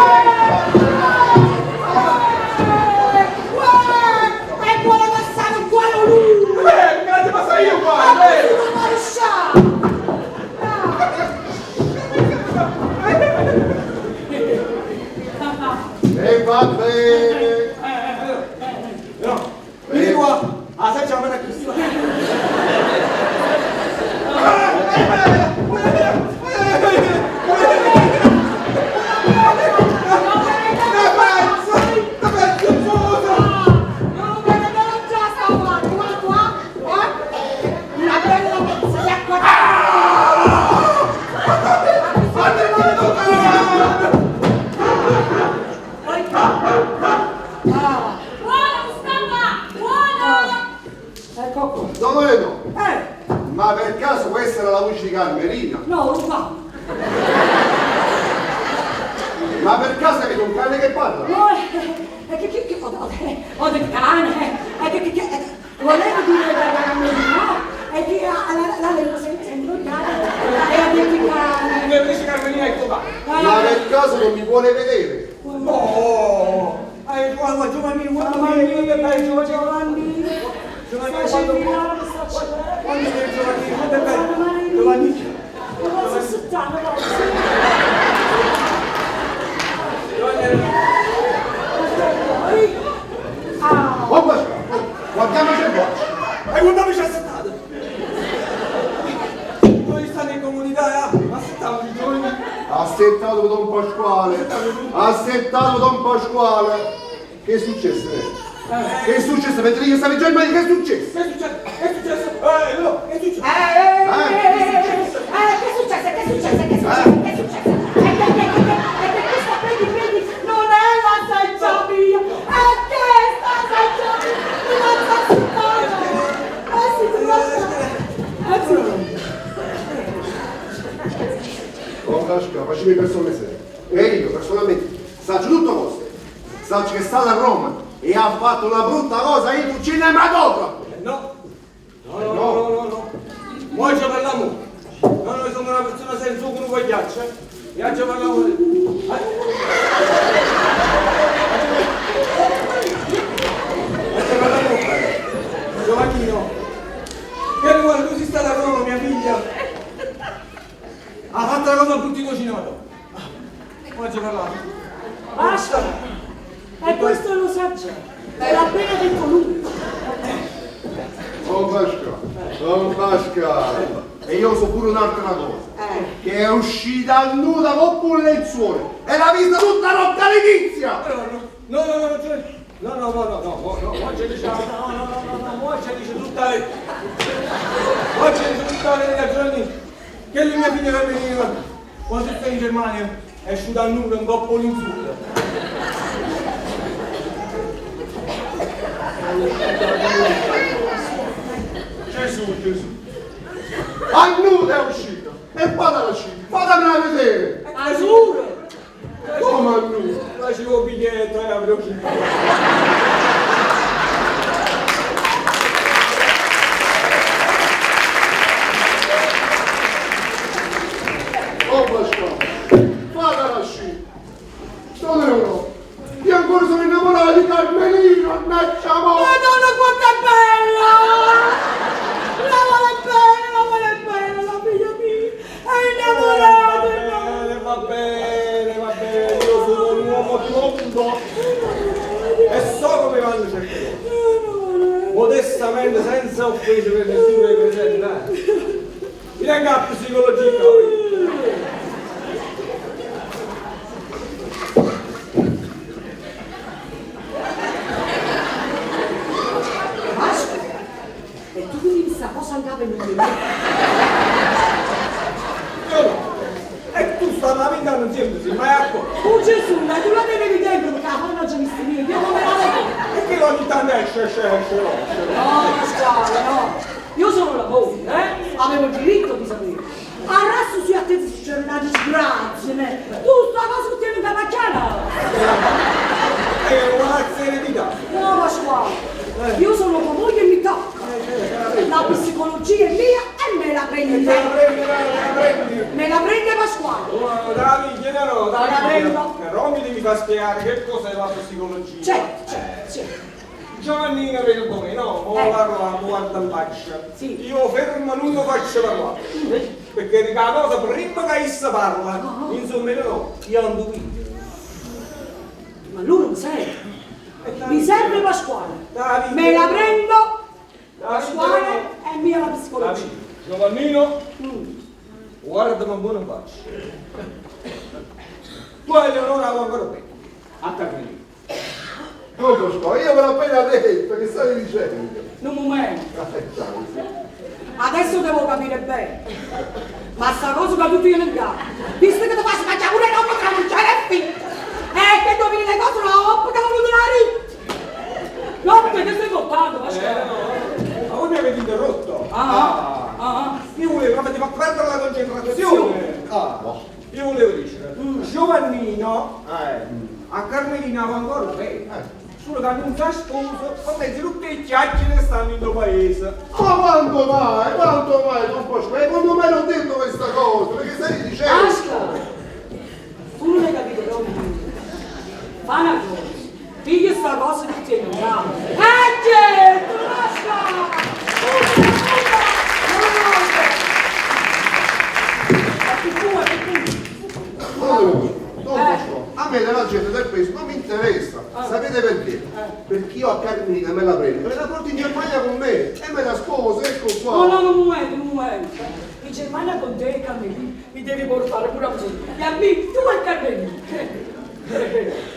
È buono passare, buono lui. Me la passa io qua, eh. Marescià. E va bene! No, vieni qua. Ah, sai, c'è una mano qui. Una pezza! Una pezza fusa! Non vedo già sta guarda, guarda qua, Una bella pezza di acqua. Buono, Mustafa! Buono! Ecco qua. Don Loreto, ma per caso questa era la voce di Carmelina? No, non fa. Ma per caso avete un cane che parla? No, che, ho del cane, che, volevo dire da Carmelina, è che la lingua si è imbrogliata e ha detto il cane. Invece Carmelina è qua. Ma per caso non mi vuole vedere? No! Guarda, Giovanni, guarda, Giovanni, che bello, Giovanni. Giovanni, quando quando sei Giovanni, quanto è bello. Giovanni. Non posso aspettare, no. Oh, Pasquale, guardiamoci il braccio. E guardiamoci assettato. Noi stanno in comunità, eh? Assettamoci, Giovanni. Assettato Don Pasquale, assettato Don Pasquale. Che è successo? Che è successo? Mentre io stavo in Germania, che è successo? Che è successo? Che è successo? No, che è successo? Che è successo? Che è successo? Che è successo? Che è successo? È che questa prendi non è la saggia mia, è che sta saggia mia, non la aspettata. Sì, ti lascio. Sì. Don Pasquale, facciamo persone serie. E io personalmente saggio tutto cose. Saggio che è stata a Roma e ha fatto una brutta cosa in un cinematografo. No. No, no, no, no, no. Mo ci parliamo. No, noi siamo una persona senza un guagliaccio. E oggi parliamo. Oggi parliamo. Giovannino. Che guarda, tu sei stata a Roma, mia figlia. Ha fatto la cosa brutta in cinematografo. Oggi parliamo. Basta. E questo lo sa già. L'ha appena detto lui. Don Pasquale, Don Pasquale. E io so pure un'altra cosa. Che è uscita nuda con un lenzuolo e l'ha vista tutta rotta all'inizio. No, no, no, no, no, no, no, no, no, no, mo ci dice, no, no, no, no, no, mo ci dice tutta le, mo ci dice tutta le ragioni che lui mia figlia Carmelina, quando sta in Germania, è uscita nuda un coppo l'insulto. Gesù, Gesù. A nuda è uscita. E fatela uscire, fatemela vedere. A nuda? Come a nuda? Facevo biglietto e avrei uscito. Oh Pasquale, fatela uscire. Sono io. Io ancora sono innamorato di Carmelina, mannaggia mo! Madonna quanto è bella! La vuole bene, la vuole bene, la figlia mia! È innamorata! Va bene, va bene, io sono un uomo di mondo e so come vanno certe cose. Modestamente, senza offese per nessuno dei presenti, Mi tengo a psicologia, voi. E tu tieni sta cosa in capo e non te No, no. E tu stai lamentando insieme, sì, ma è accorto. Oh Gesù, ma tu la tenevi dentro perché la non c'è visto niente, io come la vedo? E che ogni tanto esce, esce, esce, no, esce. No, Pasquale, no. Io sono la moglie, eh? Avevo il diritto di sapere. Arresto su a te succede una disgrazia, ne? Tu sta cosa che tieni in capo chiara. È una eredità. No, Pasquale, io sono tua moglie e mi tocca. La psicologia è mia e me la prendo. Me la prendi, me la prendi. Me la prende Pasquale. Oh, Davide, no, no, Me la Davide. prendo. Però mi devi far spiegare che cos'è la psicologia. Certo, certo, certo. Giovannino vedo come no, mo parla, mo guarda in faccia. Sì. Io fermo non lo faccio parlare. Perché dico la cosa prima che essa parla, insomma io no, io non dubito. Ma lui non serve. Mi serve Pasquale. Davide. Me la prendo. Davide. Pasquale è mia la psicologia. Davide, Giovannino, guardami buono in faccia. Tu hai Eleonora ancora bene. A Carmelina. Don Pasquale, io ve l'ho appena detto, che stai dicendo? Un momento. Ah, Adesso devo capire bene. Ma sta cosa che tu tieni in capo, visto che ti fai sbagliare pure dopo tra non c'è figlio, e che domini le cose troppo che non te la ri. No, perché stai portando, Pasquale? No. Ma voi mi avete interrotto. Ah, ah. Io volevo proprio ti fa perdere la concentrazione. Ah. Io volevo dire, Giovannino a Carmelina va ancora bene. Solo che non si sposa, con mezzo tutte le chiacchiere che stanno in tuo paese. Ma quando mai? Quando mai, Don Pasquale? Quando mai l'ho detto questa cosa? Perché stai dicendo? Pasquale, tu non hai capito proprio niente. Fa una cosa, piglia sta cosa che tieni in capo. E certo, Pasquale! Allora, Don Pasquale, a me della gente del paese non mi interessa. Sapete perché? Perché io a Carmelina me la prendo, me la porto in Germania con me e me la sposo, ecco qua. No, no, un momento, un momento. In Germania con te, Carmelina, mi devi portare pure a me. E a me, tu e Carmelina.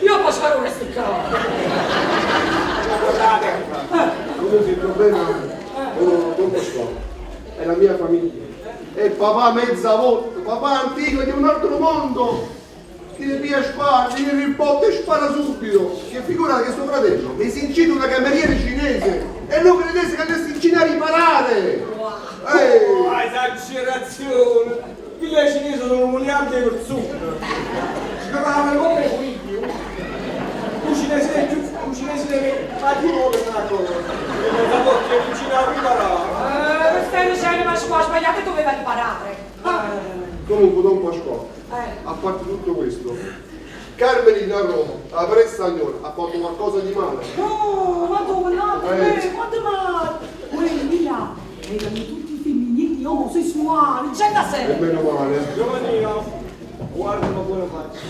Io posso fare un resto in casa. Guardate, Comunque il problema, oh, Don Pasquale, è la mia famiglia. È papà mezza volta, papà antico di un altro mondo. Ti ne pia spara, ti ne ribotta e spara subito. Che figurate che suo fratello mi si incide una cameriera cinese e non credesse che andesse in Cina a riparare. Ehi! Oh, esagerazione! Quelli cinesi sono un miliardo di persone. Sgravano come i figli. Un cinese è più, un cinese deve fare di nuovo una cosa. E mezza volta in Cina a riparare. Stai dicendo, ma scuola sbagliata doveva riparare. Comunque Don Pasquale, a parte tutto questo, Carmelina a Roma, la Prestagnone, ha fatto qualcosa di male. No, ma dove no? Quanto male? Quelli là erano tutti femminili omosessuali, c'è da E sé. meno male. Giovannino, guarda una buona faccia.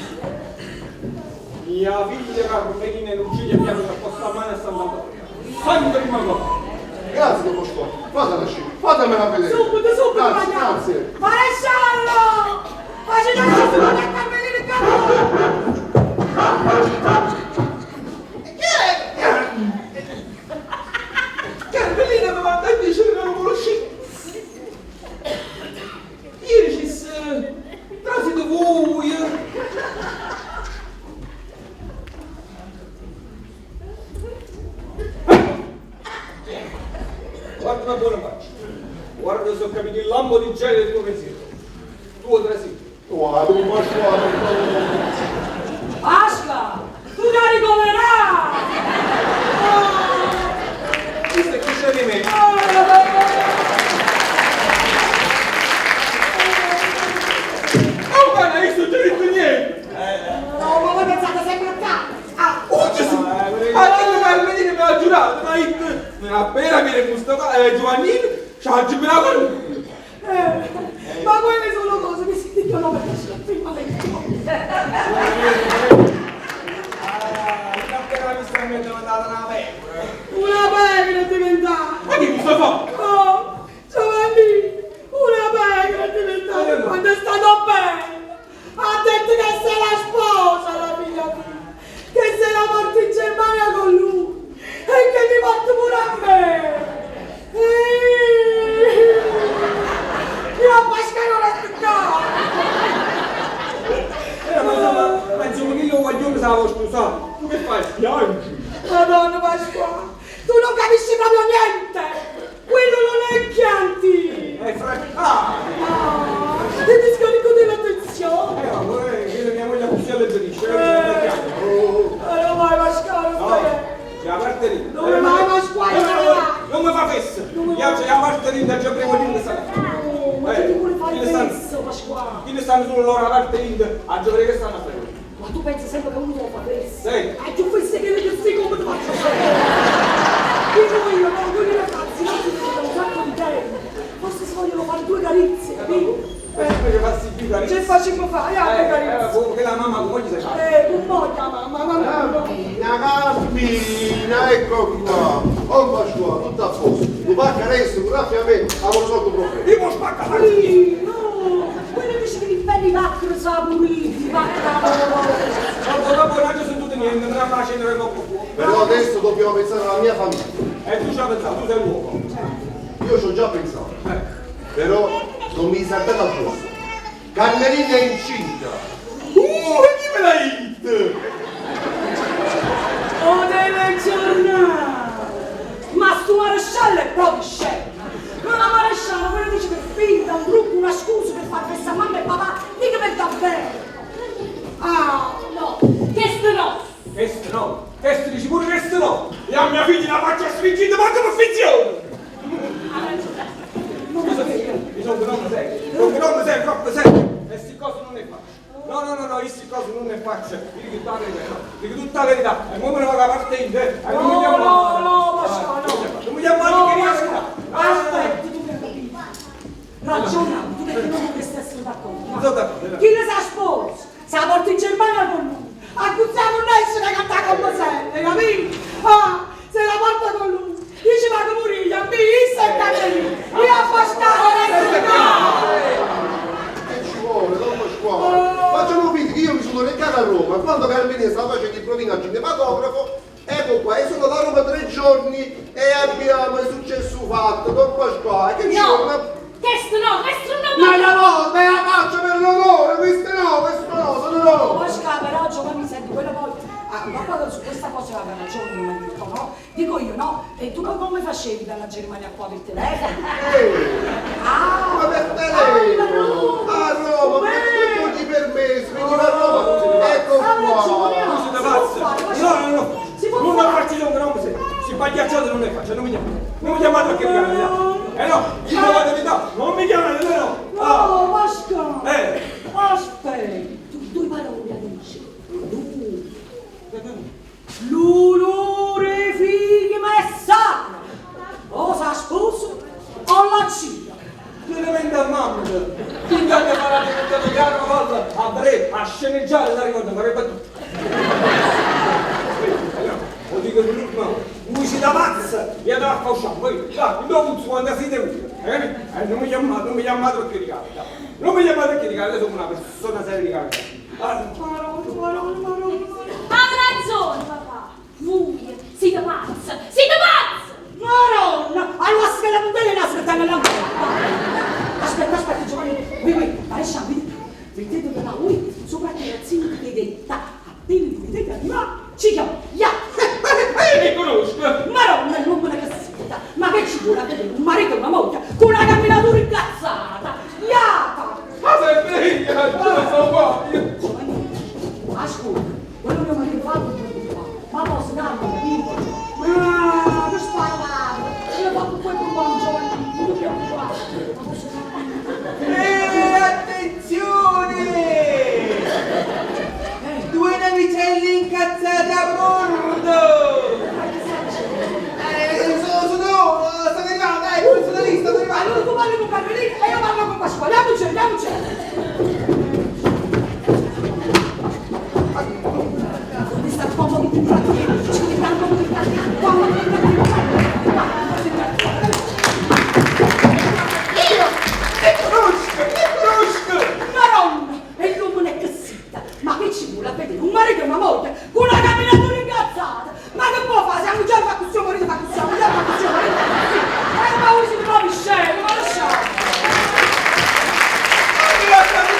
Mia figlia Carmelina e Lucia mi hanno posto a mano a Sant'Antonio. Sempre in cosa. Grazie Don Pasquale, fatela uscire, fatemela vedere. Subito, subito, Grazie, vogliamo. grazie. Maresciallo! Facete subito a Carmelina e Carmelina! Carmelina mi manda a dire che non conosci. Ieri ci trasito voi. Guarda una buona faccia. Guarda se ho capito il lampo di gelo del tuo pensiero. Tu trasito. Guarda, Don Pasquale, Pasqua, tu la ricoverai! Questo è chi c'è di me. Oh, guarda, io sto già detto niente. No, ma voi pensate sempre a te! Ah, Oh Gesù! Anche Carmelina mi ha giurato, ma io, appena viene Mustafa, Giovannino, ci ha giurato con lui. ma quelle sono cose che si dicono per prima del Ah, io appena visto mi è diventata una pecora. Una pecora è diventata! Ma che Mustafa? Oh, Giovanni, una pecora è diventata quando è stato bello! Ha detto che se la sposa la figlia mia, che se la porta in Germania con lui e che mi porta pure a me! sposato, tu che fai? Piangi! Madonna Pasquale, tu non capisci proprio niente! Quello non è Chianti! È Frascati! Ah, ti discarico della tensione! No, che mia moglie così alleggerisce. Allora vai Pasquale, No, stai... c'è la parte lì. Dove vai Pasquale? Dove vai? Non mi fa fesso! Io c'è la parte lì, da già prima di sta. Oh, ma tu ti vuole fare fesso, Pasquale? Chi stanno solo loro alla parte lì, a giocare che stanno a fare? Ma tu pensi sempre che uno te lo fa fesso? Sì. Ah, tu fai che che sei come ti faccio sapere? Dico io, no, quelli ragazzi non si vedono da un sacco di tempo. Forse si vogliono fare due carizze, capito? Perché farsi più carizze? Che facciamo fare? Anche carizze. Che la mamma come gli sei fatta? Un po' la mamma, mamma. Carmina, Carmina, ecco qua. Oh Pasquale, tutto a posto. Tu pacca adesso, grazie a me, avevo risolto il problema. Io mo spacca la Sì, no, quello invece che li belli vaccaro saporiti, vaccaro. Dopo dopo non ci sono tutti niente, non la facendo che coppo fuoco. Però adesso dobbiamo pensare alla mia famiglia. E tu ci hai pensato, tu sei l'uomo. Io ci ho già pensato. Però non mi saltate addosso. Carmelina è incinta. E chi me l'ha detto? O telegiornale! Ma sto maresciallo è proprio scemo! Ma la maresciallo quello dice per finta, un trucco, una scusa per far festa a mamma e papà, mica per davvero! Ah! No, questo no! Questo no, questo dici pure questo no! E a mia figlia la faccio stringere manco per finzione! Scusa, io sono un uomo serio, sono un uomo serio, troppo serio! E queste cose non le faccio! No, no, no, no, queste cose non le faccio! Dico tutta la verità, no? Dico tutta la verità! E mo me ne vado a parte in te! E non mi No, chiamo no, no, Pasquale, no! Non mi chiamo No, che Pasquale, Aspetta! Aspetta, tu che capito! Ragioniamo, tu perché non dovresti essere d'accordo? Non sono d'accordo. Chi ne sa sposa? Se la porta in Germania con lui! Accusiamo un essere che attacca un mosello, capito? Ah, se la porta con lui! Io ci vado a morire, a me, io e Caterina! Io a Pasquale, Che ci vuole, don Pasquale? Facciamo finta che io mi sono recato a Roma quando Carmelina stava facendo il provino al cinematografo. Ecco qua, io sono da Roma 3 giorni e abbiamo il successo fatto, don Pasquale. Che ci No! vuole? Questo no, questo non Ma la no, me la faccio per l'onore, questo no, questo no, sono no. Pasquale, però Giovanni, senti, quella volta, ah, papà su questa cosa aveva ragione mio marito, no? Dico io, no? E tu come facevi dalla Germania qua per telefono? Ah! Ma per telefono! A Roma, per tutti i permessi, veniva a Roma, ecco Ha ragione, qua. no? Siete Si può pazzi? fare, ma si No, può no, no! Si può Non fare. faccio io un nome se si pagliacciate non ne faccio, non mi chiamate. Non mi chiamate perché mi chiamate. Eh no, io non vado di no, non mi chiamate, no, no. Ah, No, Pasquale! eh. Aspetta, tu due parole dici. Lu. L'onore figli ma è sacro. O sa sposa o la cita. Tieni mente a mamma. Tu intanto parlate con te una volta a breve, a sceneggiare, la ricordo, ma che battuta. Lo dico per l'ultima volta. Voi siete pazza, vi andate a fasciare, voi, dai, il mio puzzo quando siete voi. Non mi chiamate, non mi chiamate perché ricapita. Non mi chiamate perché ricapita, io sono una persona seria di capita. Ah, Maronna, maronna, maronna. Ha ragione, papà! Voi siete pazzi! Siete pazzi! Maronna! Allora aspetta, la puntella aspetta la Aspetta, aspetta, Giovanni. Qui, qui, maresciallo, vedete, vedete dove va lui? Sopra il terrazzino di vedetta. Appena li vedete arrivare, ci chiamo. Ya! Io li conosco! Maronna, è l'uomo della cassetta! Ma che ci vuole a vedere un marito e una moglie con una camminatura incazzata? Iata! Ma sempre io, ce sono qua! Io- Giovanni, ascolta, quello che mi ha fatto non ma posso darlo, capito? Ma che sparare! Io faccio quel buon Giovanni, non ti preoccupare! Ma posso darlo? E attenzione! Due navicelle incazzate a bordo! Sono, sono, stanno arrivando, dai, sono lì, stanno arrivando! Allora tu parli con Carmelina e io parlo con Pasquale, andiamoci, andiamoci! Mi sta un po' più ci mettiamo un po' più qua, qua, qua, Io! Ti conosco, ti conosco! Maronna! E l'uomo è cassetta! Ma che ci vuole a vedere un marito e una moglie con una camminatura incazzata? Ma che può fare? Se un giorno fa così, marito fa così, un giorno fa così, marito fa così. Ma voi siete proprio scemi, ma lasciate! Ma mi lasciate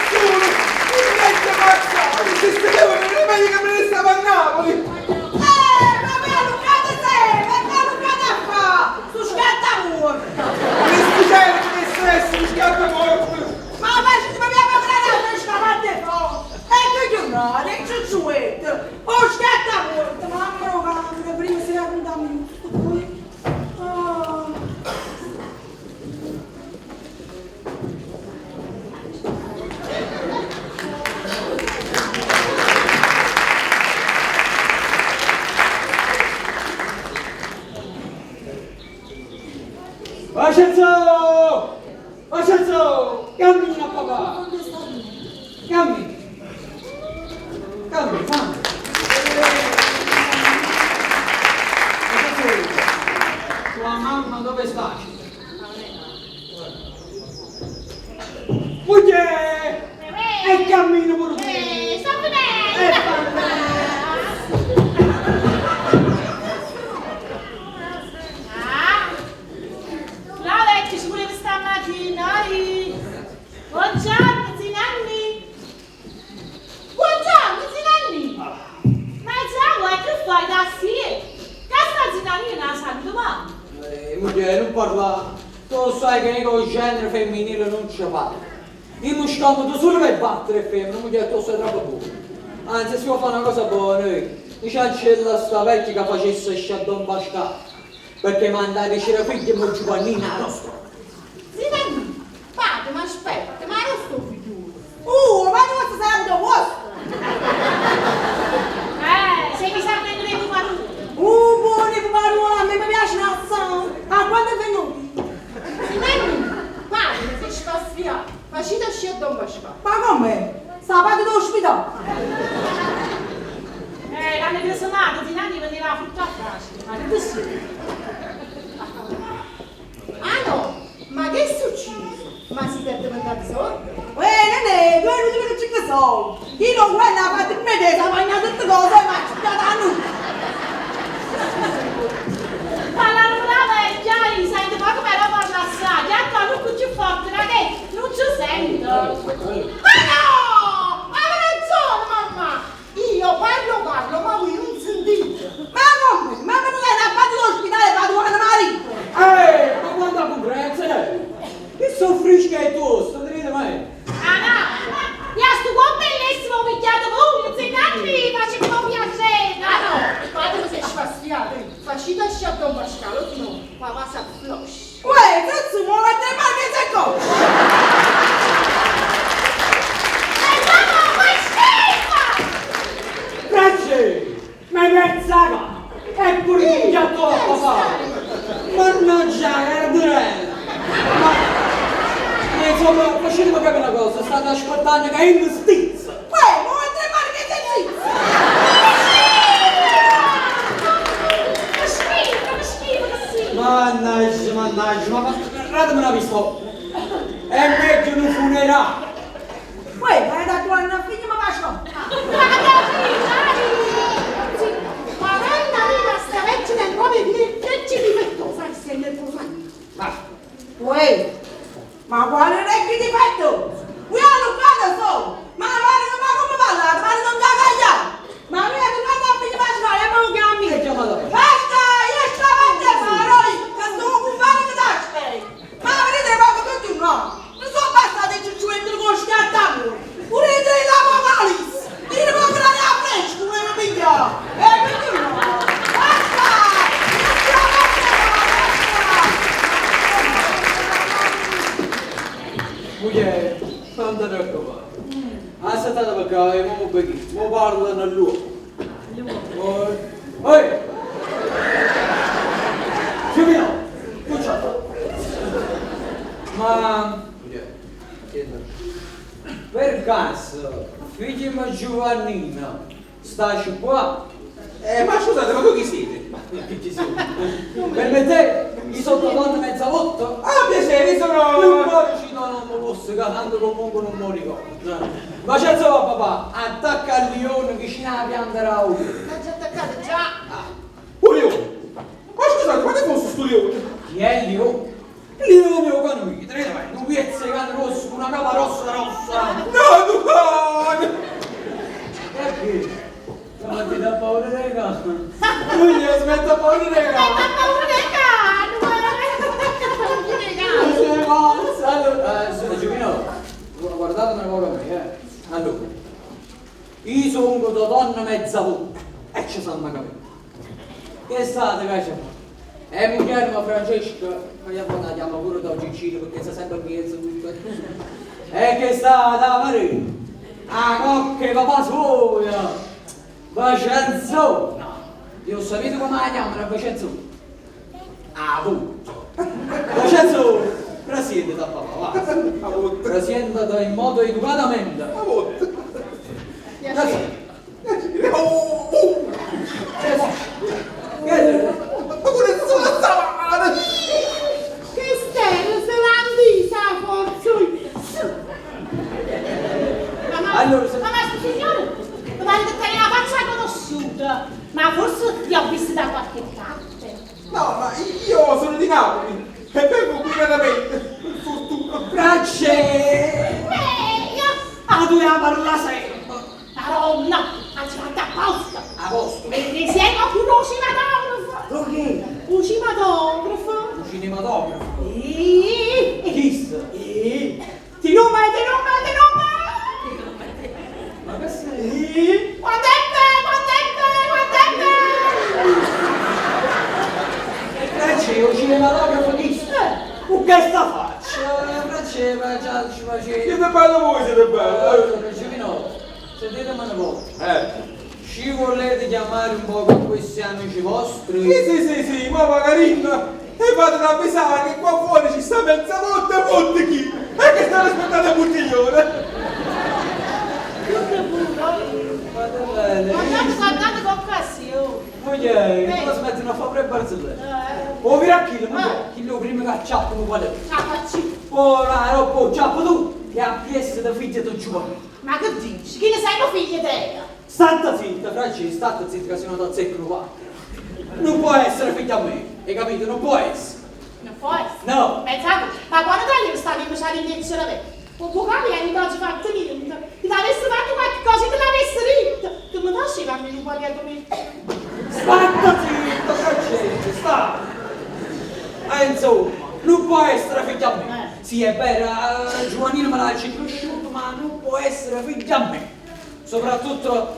Vincenzo! Vincenzo! Cammina papà! Cammina! Cammina, fammi! Vincenzo, tua mamma dove sta? Moglie! E cammina pure tu! Eh, sto venendo! E vabbè! Ah! La vecchia ci voleva stamattina, eh. Buongiorno, zì Nanni. Buongiorno, zì Nanni. Ma ciao, eh, che fai da sì? Che sta zì Nanni non la saluto mai. Eh, moglie, non parla. Tu sai che io col genere femminile non ci parlo. Io mi scomodo solo per battere femmine, moglie, tu sei troppo buono. Anzi, se vuoi fare una cosa buona, mi cancella sta vecchia che facesse Shaddon Pascal. Perché manda a dicere figli e Giovannina rossa. Zì Nanni, padre, ma aspetta, ma non sto figliuolo. Ma tu sei andato vostro. Se mi sa prendere i puparoli. Buoni puparoli, a me mi piace la Ah, quando è venuto? Zì Nanni, padre, se ci fa sfiare, facite uscire a Don Pasquale. Ma come? Sta padre d'ospedale. L'hanno cresonato, zì Nanni veniva la frutta facile. Ma che sì? Ah no, ma che è successo? Ma siete diventati sordi? Uè, nenè, tu hai venuto che ci sono. Io non guarda, ha fatto il medesimo, ha mangiato tutte cose, ma ci sta da noi. Parlano la vecchia, io sento poco però parla assai. Che a non più forte, ma che non ci sento. Ma no! Hai ragione, mamma! Io parlo, parlo, ma voi non sentite. Ma come? Ma non è una parte d'ospedale, va a marito. Ehi, ma quanta concorrenza è? Che soffrisca è tosto, vedete mai? Ah no! Io sto qua bellissimo picchiato voi, zì Nanni, faccio un piacere. Ah no, padre se ci fa sfiare, facite uscire a Don Pasquale, o no, papà sa flush. Uè, cazzo, ma la te ma che sei cosa? E mamma, ma schifo! Franci, mi pensa che è pure picchiato a papà. Mannaggia, cardinale! Ma, insomma, facetemi capire una cosa, state aspettando che io mi stizza. Uè, ma la te ma che sei zitto? Che schifo, che schifo, che sì! Mannaggia, mannaggia, ma datemi una pistola. È meglio un funerale. Uè, ma è da tua una figlia, ma faccio. Ma che Ma nonna mia, sta vecchia del proprio che ci difettosa che sei nervosa. Uè, ma quale orecchio di petto? Uè, hanno fatto solo. Ma ma come parlate? Ma non da cagliare. Ma lui è tornato a figlia Pasquale, e poi chiami. Che chiamata? Basta, io stavo a te parole, che sto con fare che t'asperi. Ma vedete poco tutti no. Non sono passati i ciucciuetti con schiattamore. Pure i l'apocalisse. Dire poco la mia fresca, come mi piglia. E quindi no. Basta! Io stavo a te, basta! Moglie, non ti preoccupare. Aspettate perché io mo perché, mo parlano loro. Oi! Giulio, tu c'hai. Ma per caso, figlio Giovannino, stai qua? Ma scusate, ma voi chi siete? Ma chi ci sono? Per me te, io sono donna mezza volta. Ah, piacere, sono... Non muori, no, non mi posso, tanto comunque non mi ricordo. Ma c'è insomma papà, attacca al leone vicino alla pianta Raul. L'ha già attaccato già. Un leone! Ma scusate, ma che fosse sto leone? Chi è il leone? Il leone è un cane mio, tenete bene, un pezzo di cane rosso, con una capa rossa rossa. No, tu cane! Perché? Ma ti dà paura dei cani? Lui smette paura dei Ma cani. paura dei cani, ma paura dei cani. Sei pazza! Allora, Gimino, guardate una cosa a me, eh. Allora, io sono una donna mezza bocca e ci sono capito. Che è stato che c'è? E mi chiamo Francesca, ma io la chiamo pure da Gigino perché sta sempre in mezzo tutto. E che è stata Maria? A cocca e papà soia! Vicenzona! Io sapete come la chiamano Vicenzona? Ah, tu! Vincenzo! Presentati in modo educatamente. Ma volta. Piacere. Oh, oh. Che è? Ma come sono savana? Che stella se l'ha vista, forza. Ma, ma, Allora, se- ma, ma signore, mi pare che tenga la faccia conosciuta, ma forse ti ho visto da qualche parte. No, ma io sono di Napoli e vengo qui veramente, per fortuna. Bracce! Beh, io... Ah, tu devi parlare sempre. Madonna, ha fatto apposta. A posto. E ne siamo più lo cinematografo. Lo che? Un cinematografo. Un cinematografo. Eeeh. Chi sta? Ti nome, ti nome, ti nome. Ma che sei? Quando è bello, quando è bello, quando è bello. Bracce, un cinematografo chi sta? O che sta faccia? Bracce, ma già ci faceva. Siete bello voi, siete bello. Allora, Giovinotto, sentitemi un po'. Eh. Ci volete chiamare un po' con questi amici vostri? Sì, sì, sì, sì, ma Magarina, e vado ad avvisare che qua fuori ci sta mezza volta e chi? E che stanno aspettando il bottiglione. Fate bene. Guardate, guardate con occasione. Moglie, tu smetti una fabbrica barzelletta. O vira chi, ma chi lo prima che acciappo mi quale. Ciao, facci. Ora, roba, acciappo tu, che ha chiesto da figlia di Giovanni. Ma che dici? Chi ne sei mio figlio te? State zitta, Francesco, state zitta che se no ti azzeccano qua. Non può essere figlia a me, hai capito? Non può essere. Non può essere. No. Pensate, ma quando te stavi facendo il cervello? O può capire che non ti ho fatto niente. Ti avessi fatto qualche cosa e te l'avessi detto. Che mi faceva a me un quagliato me. State zitta, Francesco, sta. E insomma, non può essere figlia a me. Sì, è vero, Giovannino me l'ha cresciuto, ma non può essere figlia a me. Soprattutto,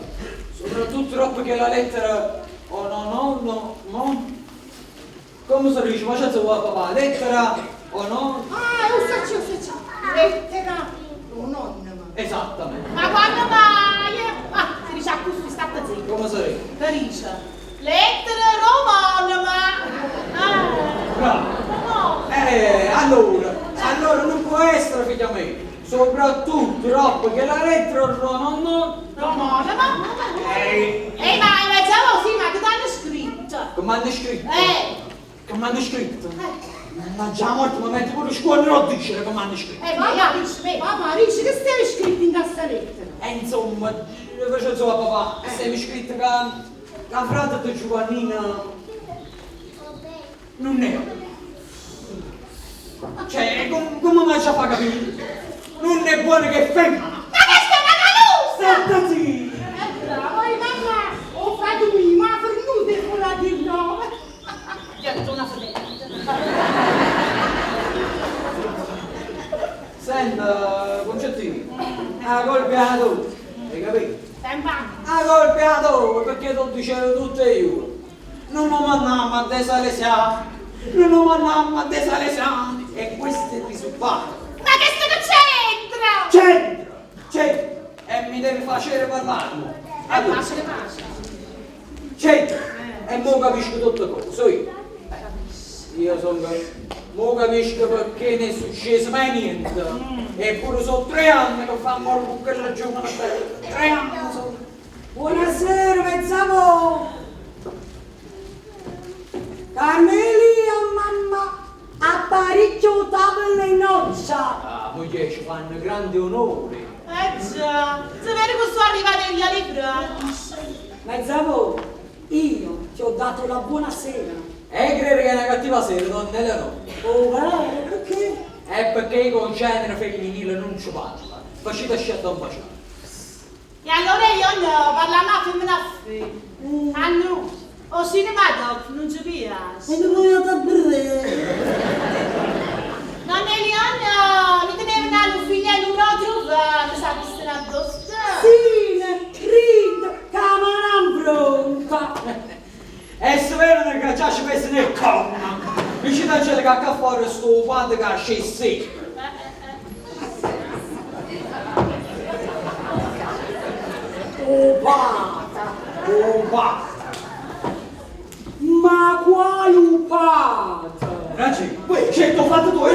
soprattutto dopo che la lettera... Oh no, no, no, no. Come si dice? Ma c'è il papà, lettera o no? Ah, lo so, lo so. Lettera o nonna. Esattamente. Ma quando mai? Ah, si dice a così, state zitta. Come si dice? Che dice? Lettera romana, ma... Ah, Bravo. no. Allora, allora non può essere figlia a me. Soprattutto dopo che la lettera no, no, no. Romana, ma... Ehi, ma pensavo sì, ma che t'hanno scritto? Come hanno scritto? Come hanno scritto? Mannaggia la morte, mi metti pure scuola non dice come hanno scritto. Papà, papà, dice che stai scritto in questa lettera? E insomma, faccio papà, stai scritto che la frate di Giovannina non è. Cioè, come mi ci fa capire? Non è buono che è femmina! Ma questa è una calusa! Senta zitta! Bravo, mamma, ho fatto mio, ma fornuto e quella di no. Io una fredda. Senta, Concettino, ha colpiato, hai capito? Sempre. Ha colpiato perché ti dicevo tutte io. Non lo mandiamo a dei salesiani, non lo mandiamo a dei salesiani. E questo è il risultato. Ma che sto che c'entra? C'entra, c'entra. E mi deve facere parlare. Allora, Facile, facile. c'entra. E mo capisco tutte cose, io. Io sono... Mo capisco perché ne è successo mai niente. Eppure sono 3 anni che fa morire con quella giovane bella. 3 anni sono. Buonasera, mezzavo. Carmelia, mamma, apparecchio tavola in noccia. Ah, moglie, ci fanno grande onore. Eh già, se vede che sono arrivati gli alibrati. Mezzavo, io ti ho dato la buonasera. E credo che è una cattiva sera, donna Eleonora. Oh, vero, perché? È perché con genere femminile non ci parla. Facete scelta un baciare. E allora io no, parliamo a femmina a fe. Ah no, o cinematografo non ci piace. E non voglio bere. Nonna Eliana, mi teneva una figlia in un altro va, mi sa che se ne addossa. Sì, rida, camera pronta. E se vedono che già ci pensa nel coma. Vicino a c'è che a fuori sto padre che c'è sì. Oh, pata. Oh pata. Ma quale pata? Raggi, poi c'è il tuo fatto tuo.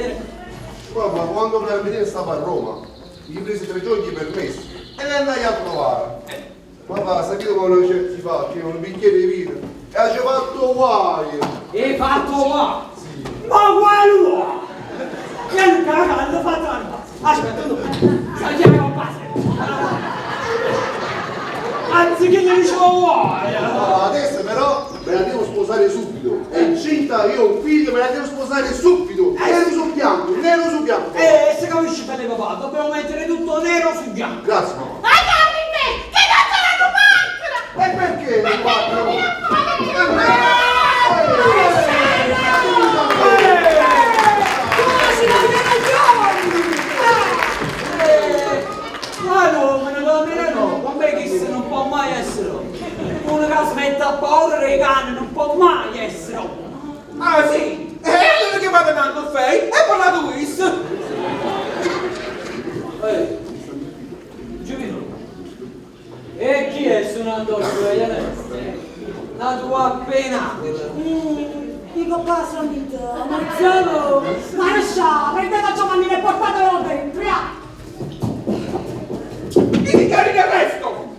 sentire. Papà, quando Carmelina stava a Roma, gli prese tre giorni di permesso e le andai a trovare. Papà, sapete come certi fatti? Un bicchiere di vino. E ha fatto guai. E fatto guai? Sì. Ma quale guai? Che il cagando fa tanto. Aspetta, no. Saltiamo a base. Anzi che gli dicevo guai. No, adesso però me la devo sposare subito. È incinta, io ho un figlio, me la devo sposare subito. Nero su bianco, nero su bianco. E se capisci bene papà, dobbiamo mettere tutto nero su bianco. Grazie papà. Ma Carmi me, che tanto la tua macchina! E perché non Ma Ma no, me ne do, me ne no, con me chi non può mai essere. Uno che si mette a paura dei cani non può mai essere. Ah sì? E allora chiamate Nando Fei e parlate questo. Ehi, Giovino, e chi è su Nando Fei adesso? Nato appena. Dico papà Sanita, Marcello, Marescià, prendete Giovannino e portatelo dentro, ah! Mi dichiari in arresto!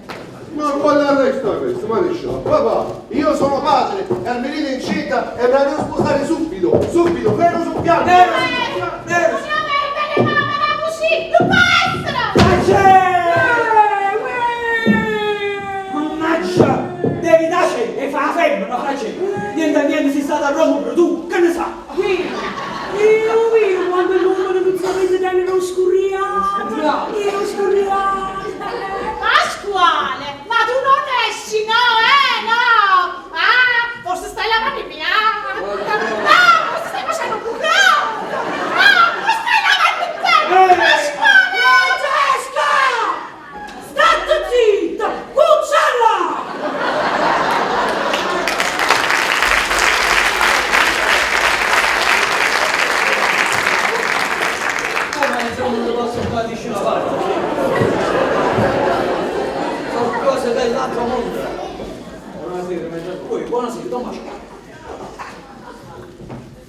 Ma quale arresto è questo? Marescià, papà, io sono padre, Carmelina è incinta e me la devo sposare subito, subito, nero su bianco. Nero su bianco, nero su Una merda che mamma va così, non può essere! Mannaggia! Devi tacere e fa la femmina, face! Niente, niente, sei stata a Roma pure tu, che ne sa? Io vedo quando l'uomo non sapete tenere lo scurriato, io scurriato. Pasquale, ma tu non esci, no, eh, no! Ah, forse stai lavando il piano! Ah, forse stai facendo un bucato! Ah, forse stai lavando il terra! Pasquale! Francesca! State zitta! Cuccella! Come insomma non posso fare di una parte? Sono cose dell'altro mondo. Buonasera, mezza. Poi, buonasera, Don Pasquale.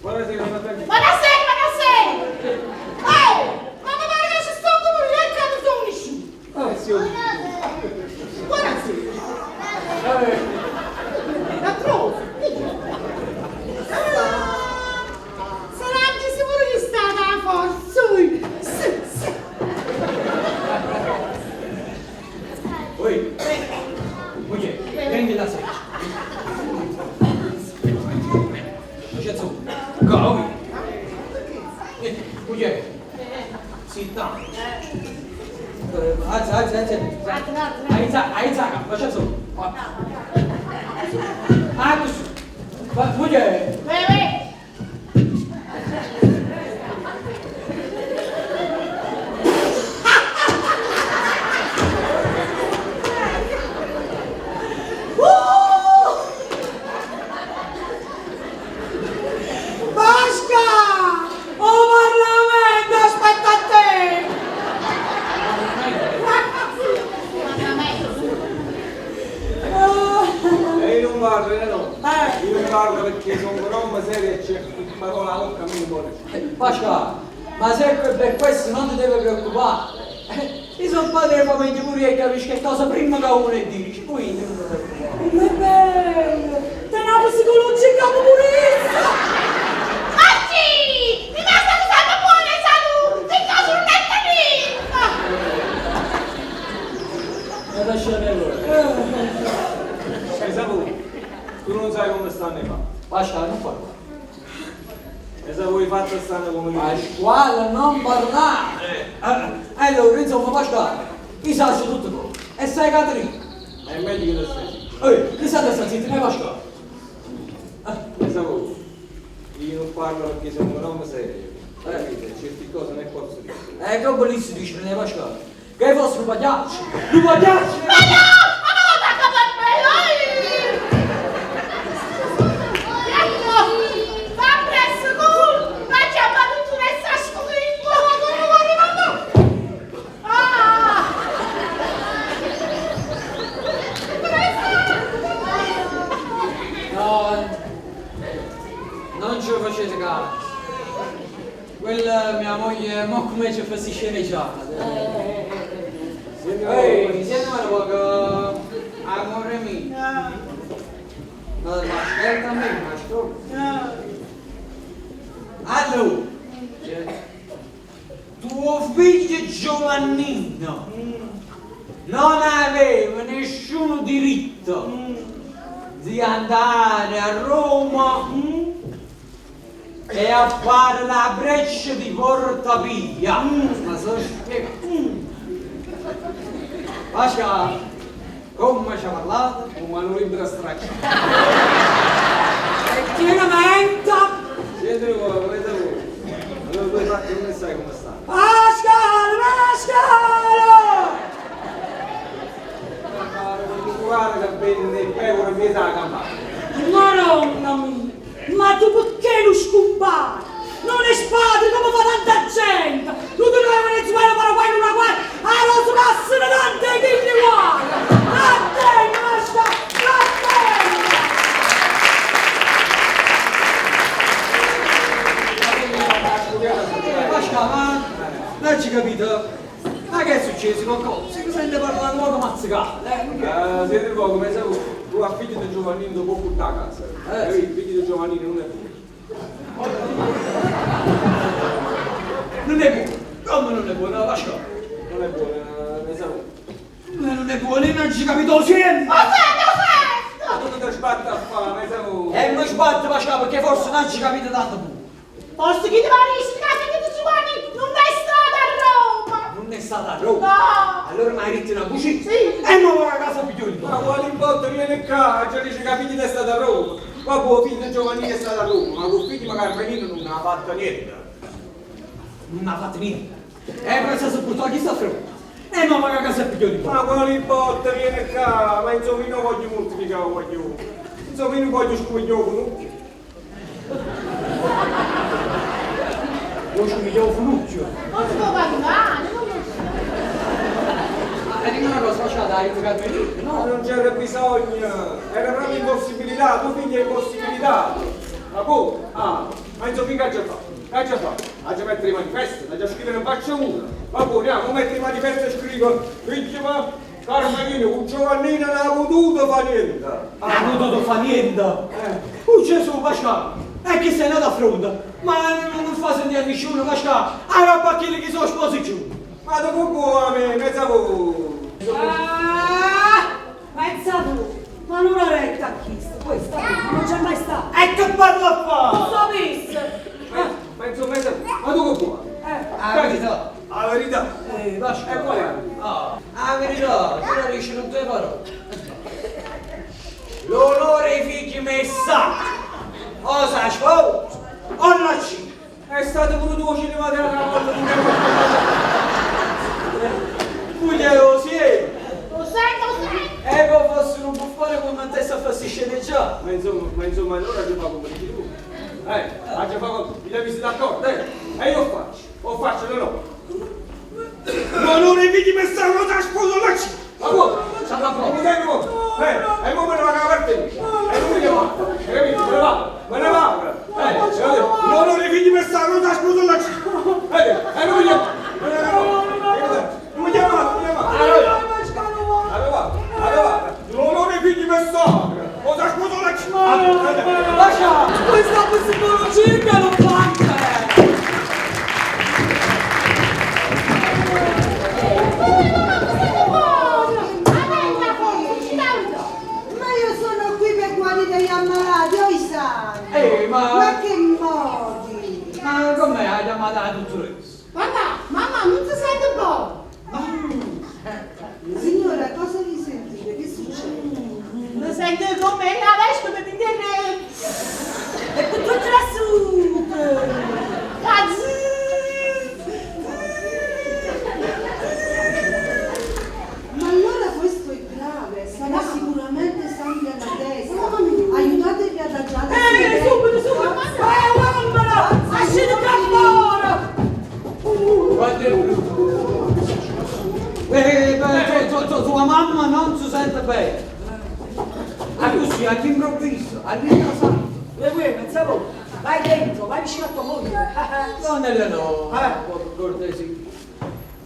Buonasera, mezza. Buonasera, buonasera! Oh, ma mi pare che ci sto come io che non sono nessuno! Sì. Buonasera! La trovo. Sarà di sicuro che è stata la forza! Sì, sì! Poi, moglie, prendi la seggia. Vincenzo, go. Moglie, sit down. Alza, alza, alza. Aiza, aiza, Vincenzo. Ah, così. Moglie. Uè, uè! Pasca! O Parlamento aspetta a te! E io non parlo, eh no. Io non parlo perché sono un uomo serio e c'è parola alla bocca mi vuole. Pasquale, ma se per questo non ti devi preoccupare. Io sono padre di famiglia pure e capisco che cosa prima che uno e dici, quindi non ti preoccupare. Come bello! Te una psicologica purista! Ma sì! Mi basta che sempre buona e salute! Che cosa non è capito? Ma lasciate allora. E saputo, tu non sai come stanno i fatti. Pasquale, non parlare. E se vuoi fatto stanno come io. Pasquale, non parlare. Allora, insomma, Pasquale, io sa tutto tu. E sai Caterina? È meglio che te stai zitto. Ehi, che stai sta zitto, ne Pasquale? E saputo, io non parlo perché sono un uomo serio. Capite? Certe cose non posso dire. Che bellissimo dice, ne Pasquale. Che fosse un pagliaccio. Un pagliaccio! Ma no! Ma non attacca per me! Ecco! Va presto, con! Ma c'è battuto nel sasco che il fuoco! Ah! No, non ci facete caso. Quella mia moglie mo comincia a fare 'sti sceneggiate. Ehi, sienteme nu poco, amore mio. Ma ascolta a me, ma ascolta. Allora, tuo figlio Giovannino non aveva nessun diritto di andare a Roma e a fare la breccia di Porta Pia. Ma so spiegato. Pasca, come ci ha parlato? Come un libro stracciato. E chiaramente... Siete voi, volete voi. Allora tu fatti non sai come sta. Pasquale, Pasquale! Guarda che vende il pecore in mezzo alla campana. Madonna mia, ma tu perché lo scompari? Non è spadre come fa tanta gente! Tu ti trovi Venezuela, Paraguay, Uruguay, allora su cassano tante chili uguali! Attento, Pasquale, attento! Pasca, ma non ci capito? Ma che è successo qualcosa? Si sente parlare un poco mazzicato, eh? Siete voi, come sai, tu a figlio di Giovannino dopo portare a casa. Il figlio di Giovannino non è buono. Non è buono. Come non è buono, Pasca? Non è buono, ne sai. Ma non è buono, io non ci capito niente! Ho sento, ho sento! Ma tu ti sbatti a fare, ne sai. E mi sbatte, Pasca, perché forse non ci capito tanto buono. Forse chi ti parisce che figlio di Giovanni non è stata a Roma! Non è stata a Roma? No! Allora mi hai detto una bugia? Sì! E mo va a casa più Ma quale botta viene qua? Già dice che figlio è stata a Roma. Ma tuo figlio Giovannino è stato a Roma, ma tuo figlio magari Carmelino non ha fatto niente. Non ha fatto niente. E questo si portò a chissà fronte. E mo va a casa più di Ma quale botta viene qua? Ma insomma io non voglio moltiplicare, voglio. Insomma io non voglio scoglio Io scoglio funucchio. Non si può parlare, non lo so. Ma dimmi una cosa, faccia dai, Carmelino, Ma no? non c'era bisogno, era proprio impossibilità, tuo figlio è impossibilitato. Ma come? Ah, ma insomma che ha già fatto? Che ha già fatto? Ha già mettere i manifesti, ha già scrivere in faccia una. Ma buono, andiamo, mettere i manifesti e scrivo, figlio ma Carmelino, con Giovannino non ha potuto fare niente. Ha potuto fare niente. Oh Gesù, Pasca, è che sei andato a fronte, ma non fa sentire a nessuno, Pasca, a roba quelli che sono sposi giù. Ma dopo come, mezza voi. Ah, pensa tu, ma non ha retta a chi questa non c'è mai stata. E che parla a fare? Non sapesse! Ma insomma, ma tu che vuoi? La verità. La verità. Pasca. E qual è la verità? Ah, la verità, tu la dici in due parole. L'onore ai figli messa. O sa sposa, o la C. È stato pure tuo cinema della volta Voglio sì. Lo sento, lo sento! E poi fosse un buffone come te sta a farsi sceneggiare. Ma insomma, allora ci fa come dici tu. Ci fa come... Mi devi stare d'accordo, eh? E io faccio, o faccio o no. L'onore ai figli messa, o sa sposa o la C. Ma come? C'ha la Mi dai mo? E mo me ne vado a parte. E non mi chiamo. Hai capito? Me ne vado. Me ne vado. L'onore ai figli messa, o sa sposa o la C. E non mi chiamo. Me ne vado. Non mi chiamo, non mi chiamo. Allora, allora, l'onore ai figli messa, o sa sposa o la C. Lascia! Questa psicologia non manca! Come mamma, mi sento buona! A me una forza, ci tanto! Ma io sono qui per guarire gli ammalati, o i sani. Ma... Ma che modi! Ma com'è la chiamata la dottoressa? Guarda, mamma, non si sente buona! Signora, cosa vi sentite? Che succede? Mi sento come la vespa di terra! E con tutta la super! Cazzo! Ma allora questo è grave, sarà sicuramente sangue alla testa. Aiutatevi ad adagiare. Subito, subito! Uomo! Lasciate qua fuori! Quanto è brutto! Tua mamma non si sente bene. Ah, così, all'improvviso, all'intrasato. E voi, pensavo, Vai dentro, vai vicino a tua moglie. Donna Eleonora, per cortesia.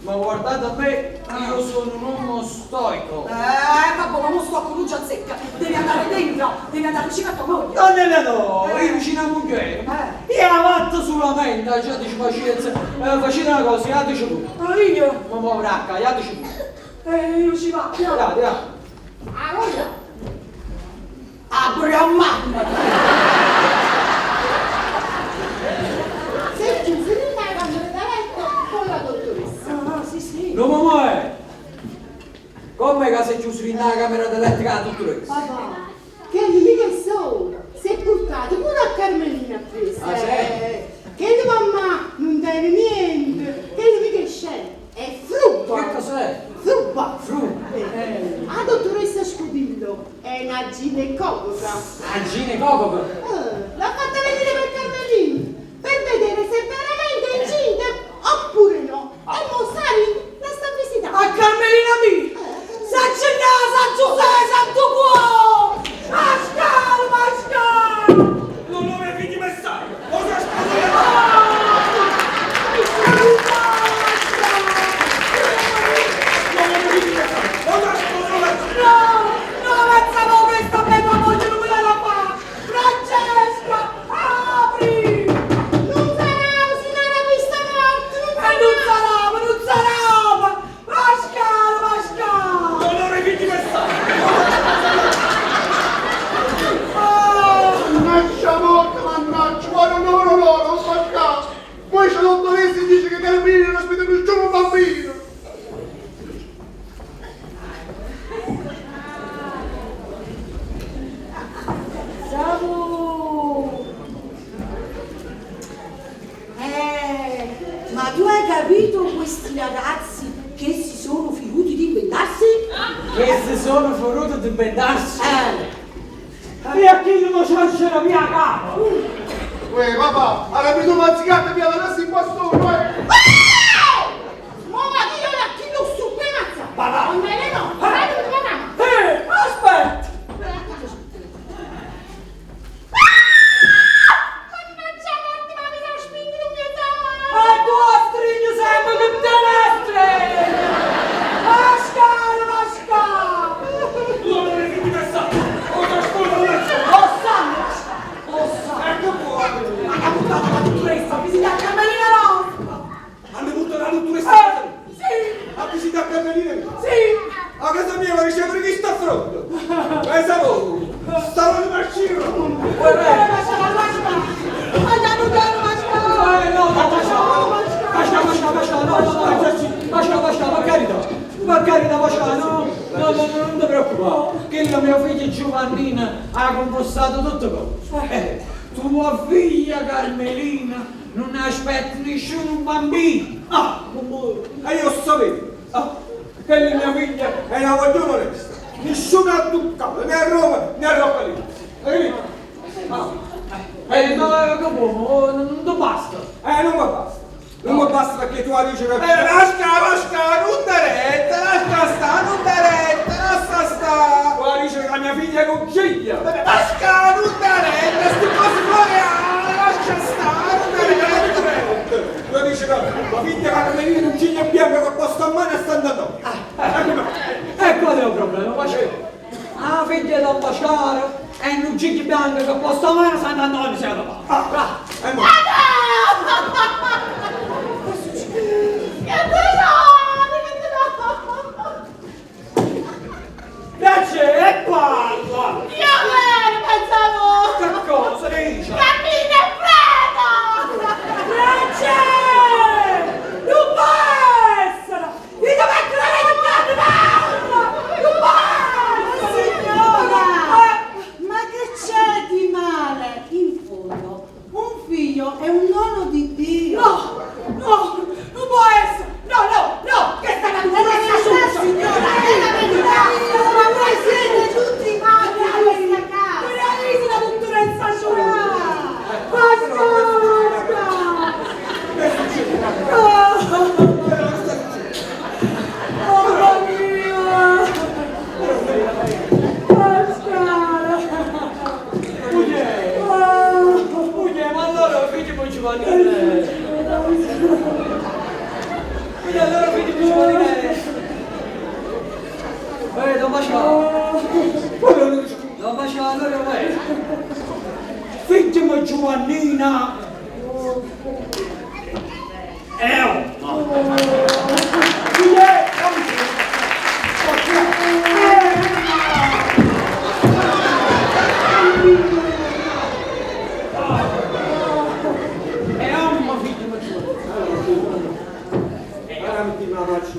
Ma guardate a me, io sono un uomo stoico. Vabbè, ma mo sto con luce azzecca. Devi andare dentro, devi andare vicino a tua moglie. Donna Eleonora, io vicino a moglie. Eh. Io la fatto solamente, già dice pazienza. Facete una cosa, iateci tu. Ma io? Ma mo racca, iateci tu. Io ci vado. Dai, dai. Allora. Apri a mamma. Si è chiuso nella camera da letto con la dottoressa. Ah, sì, sì. No, mamma è. Come che si è chiuso in una camera da letto con la dottoressa? Papà, che mica è solo, si è portato pure a Carmelina appresso. Ah, sì? Che la mamma non tiene niente, che mica è scemo, è frubba. Che cos'è? Frubba. Frubba. La dottoressa Scudillo è una ginecologa. Una ginecologa? L'ha fatta venire per Carmelina, per vedere se è veramente incinta oppure no. E mo Sari la sta visitando. A Carmelina mia! San Gennaro, San Giuseppe, Santo Cuore! Pascal, Pascal! Non lo figli messaggi! Cosa scusa? No, no, pensavo questa bella moglie non me la fa! Francesca, apri! Non sarà, si non vista morta, non E non sarà, ma non sarà! Pascal, Pascal! Non ho figli messaggi! Mannaggia morte, mannaggia, ma no, no, no, no, non fa caso. Poi c'è la dottoressa e dice che Carmelina non aspetta nessuno bambino. Bravo! Ma tu hai capito questi ragazzi che si sono fiduti di inventarsi? Che si sono feruti di inventarsi? E a chi non c'è la mia capo? Uè, papà, ha rapito mazzicata via da adesso in bastone, eh! Ma vado io a chi lo supremazza! Papà. Non me ne no, vai dove mamma! Aspetta! Mannaggia morte, ma mi sono spinto in mezzo E tu stringi sempre che te ne stringi! Pascal, Pascal! Non ho figli messaggi! Cosa scusa? Lo sanno, lo sanno! Ecco qua! Ma che ha buttato la dottoressa a visitare Carmelina Rosca! Hanno avuto la dottoressa? Sì! A visitare Carmelina? Sì! A casa mia va a ricevere chi sta a fronte! Pensavo! Stavo di marcire! No, no, Pascal, Pascal, per carità, per carità, Pascal, no, no, no, no, non ti preoccupare, che la mia figlia Giovannina ha compostato tutto cosa. Tua figlia Carmelina non aspetta nessun bambino. Ah, e io sapevo che la mia figlia è una guaglione onesta. Nessuno ha toccato, né a Roma né a Rocca. Hai capito? Ma che buono, non ti basta. Non mi basta. Non mi basta perché tu dici che... Lascia, lascia, non da retta, lascia sta, non da retta, lascia sta. Tu dici che la mia figlia è conchiglia. Lascia, non da retta, sti cose floreali, lascia sta, non da retta. Tu dici che la figlia Carmelina è un ciglia bianca che posta a mano e sta andando. E qual è il problema, Pascal? La figlia da Pascal è un giglio bianco che posta a mano Sant'Antonio si è da Ah, e mo. Che tesoro, che tesoro! Invece, e parla! Io bene, pensavo! Che cosa dici? Carmine è preda! Francesca! Non può essere! Io devo credere Non può essere! Signora! Ma che c'è di male? In fondo, un figlio è E allora figlio Giovannina è... Don Pasquale. Don Pasquale, allora vai. Figlio Giovannina è un È un figlio Giovannina. Ora metti la faccia.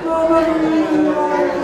Mamma mia.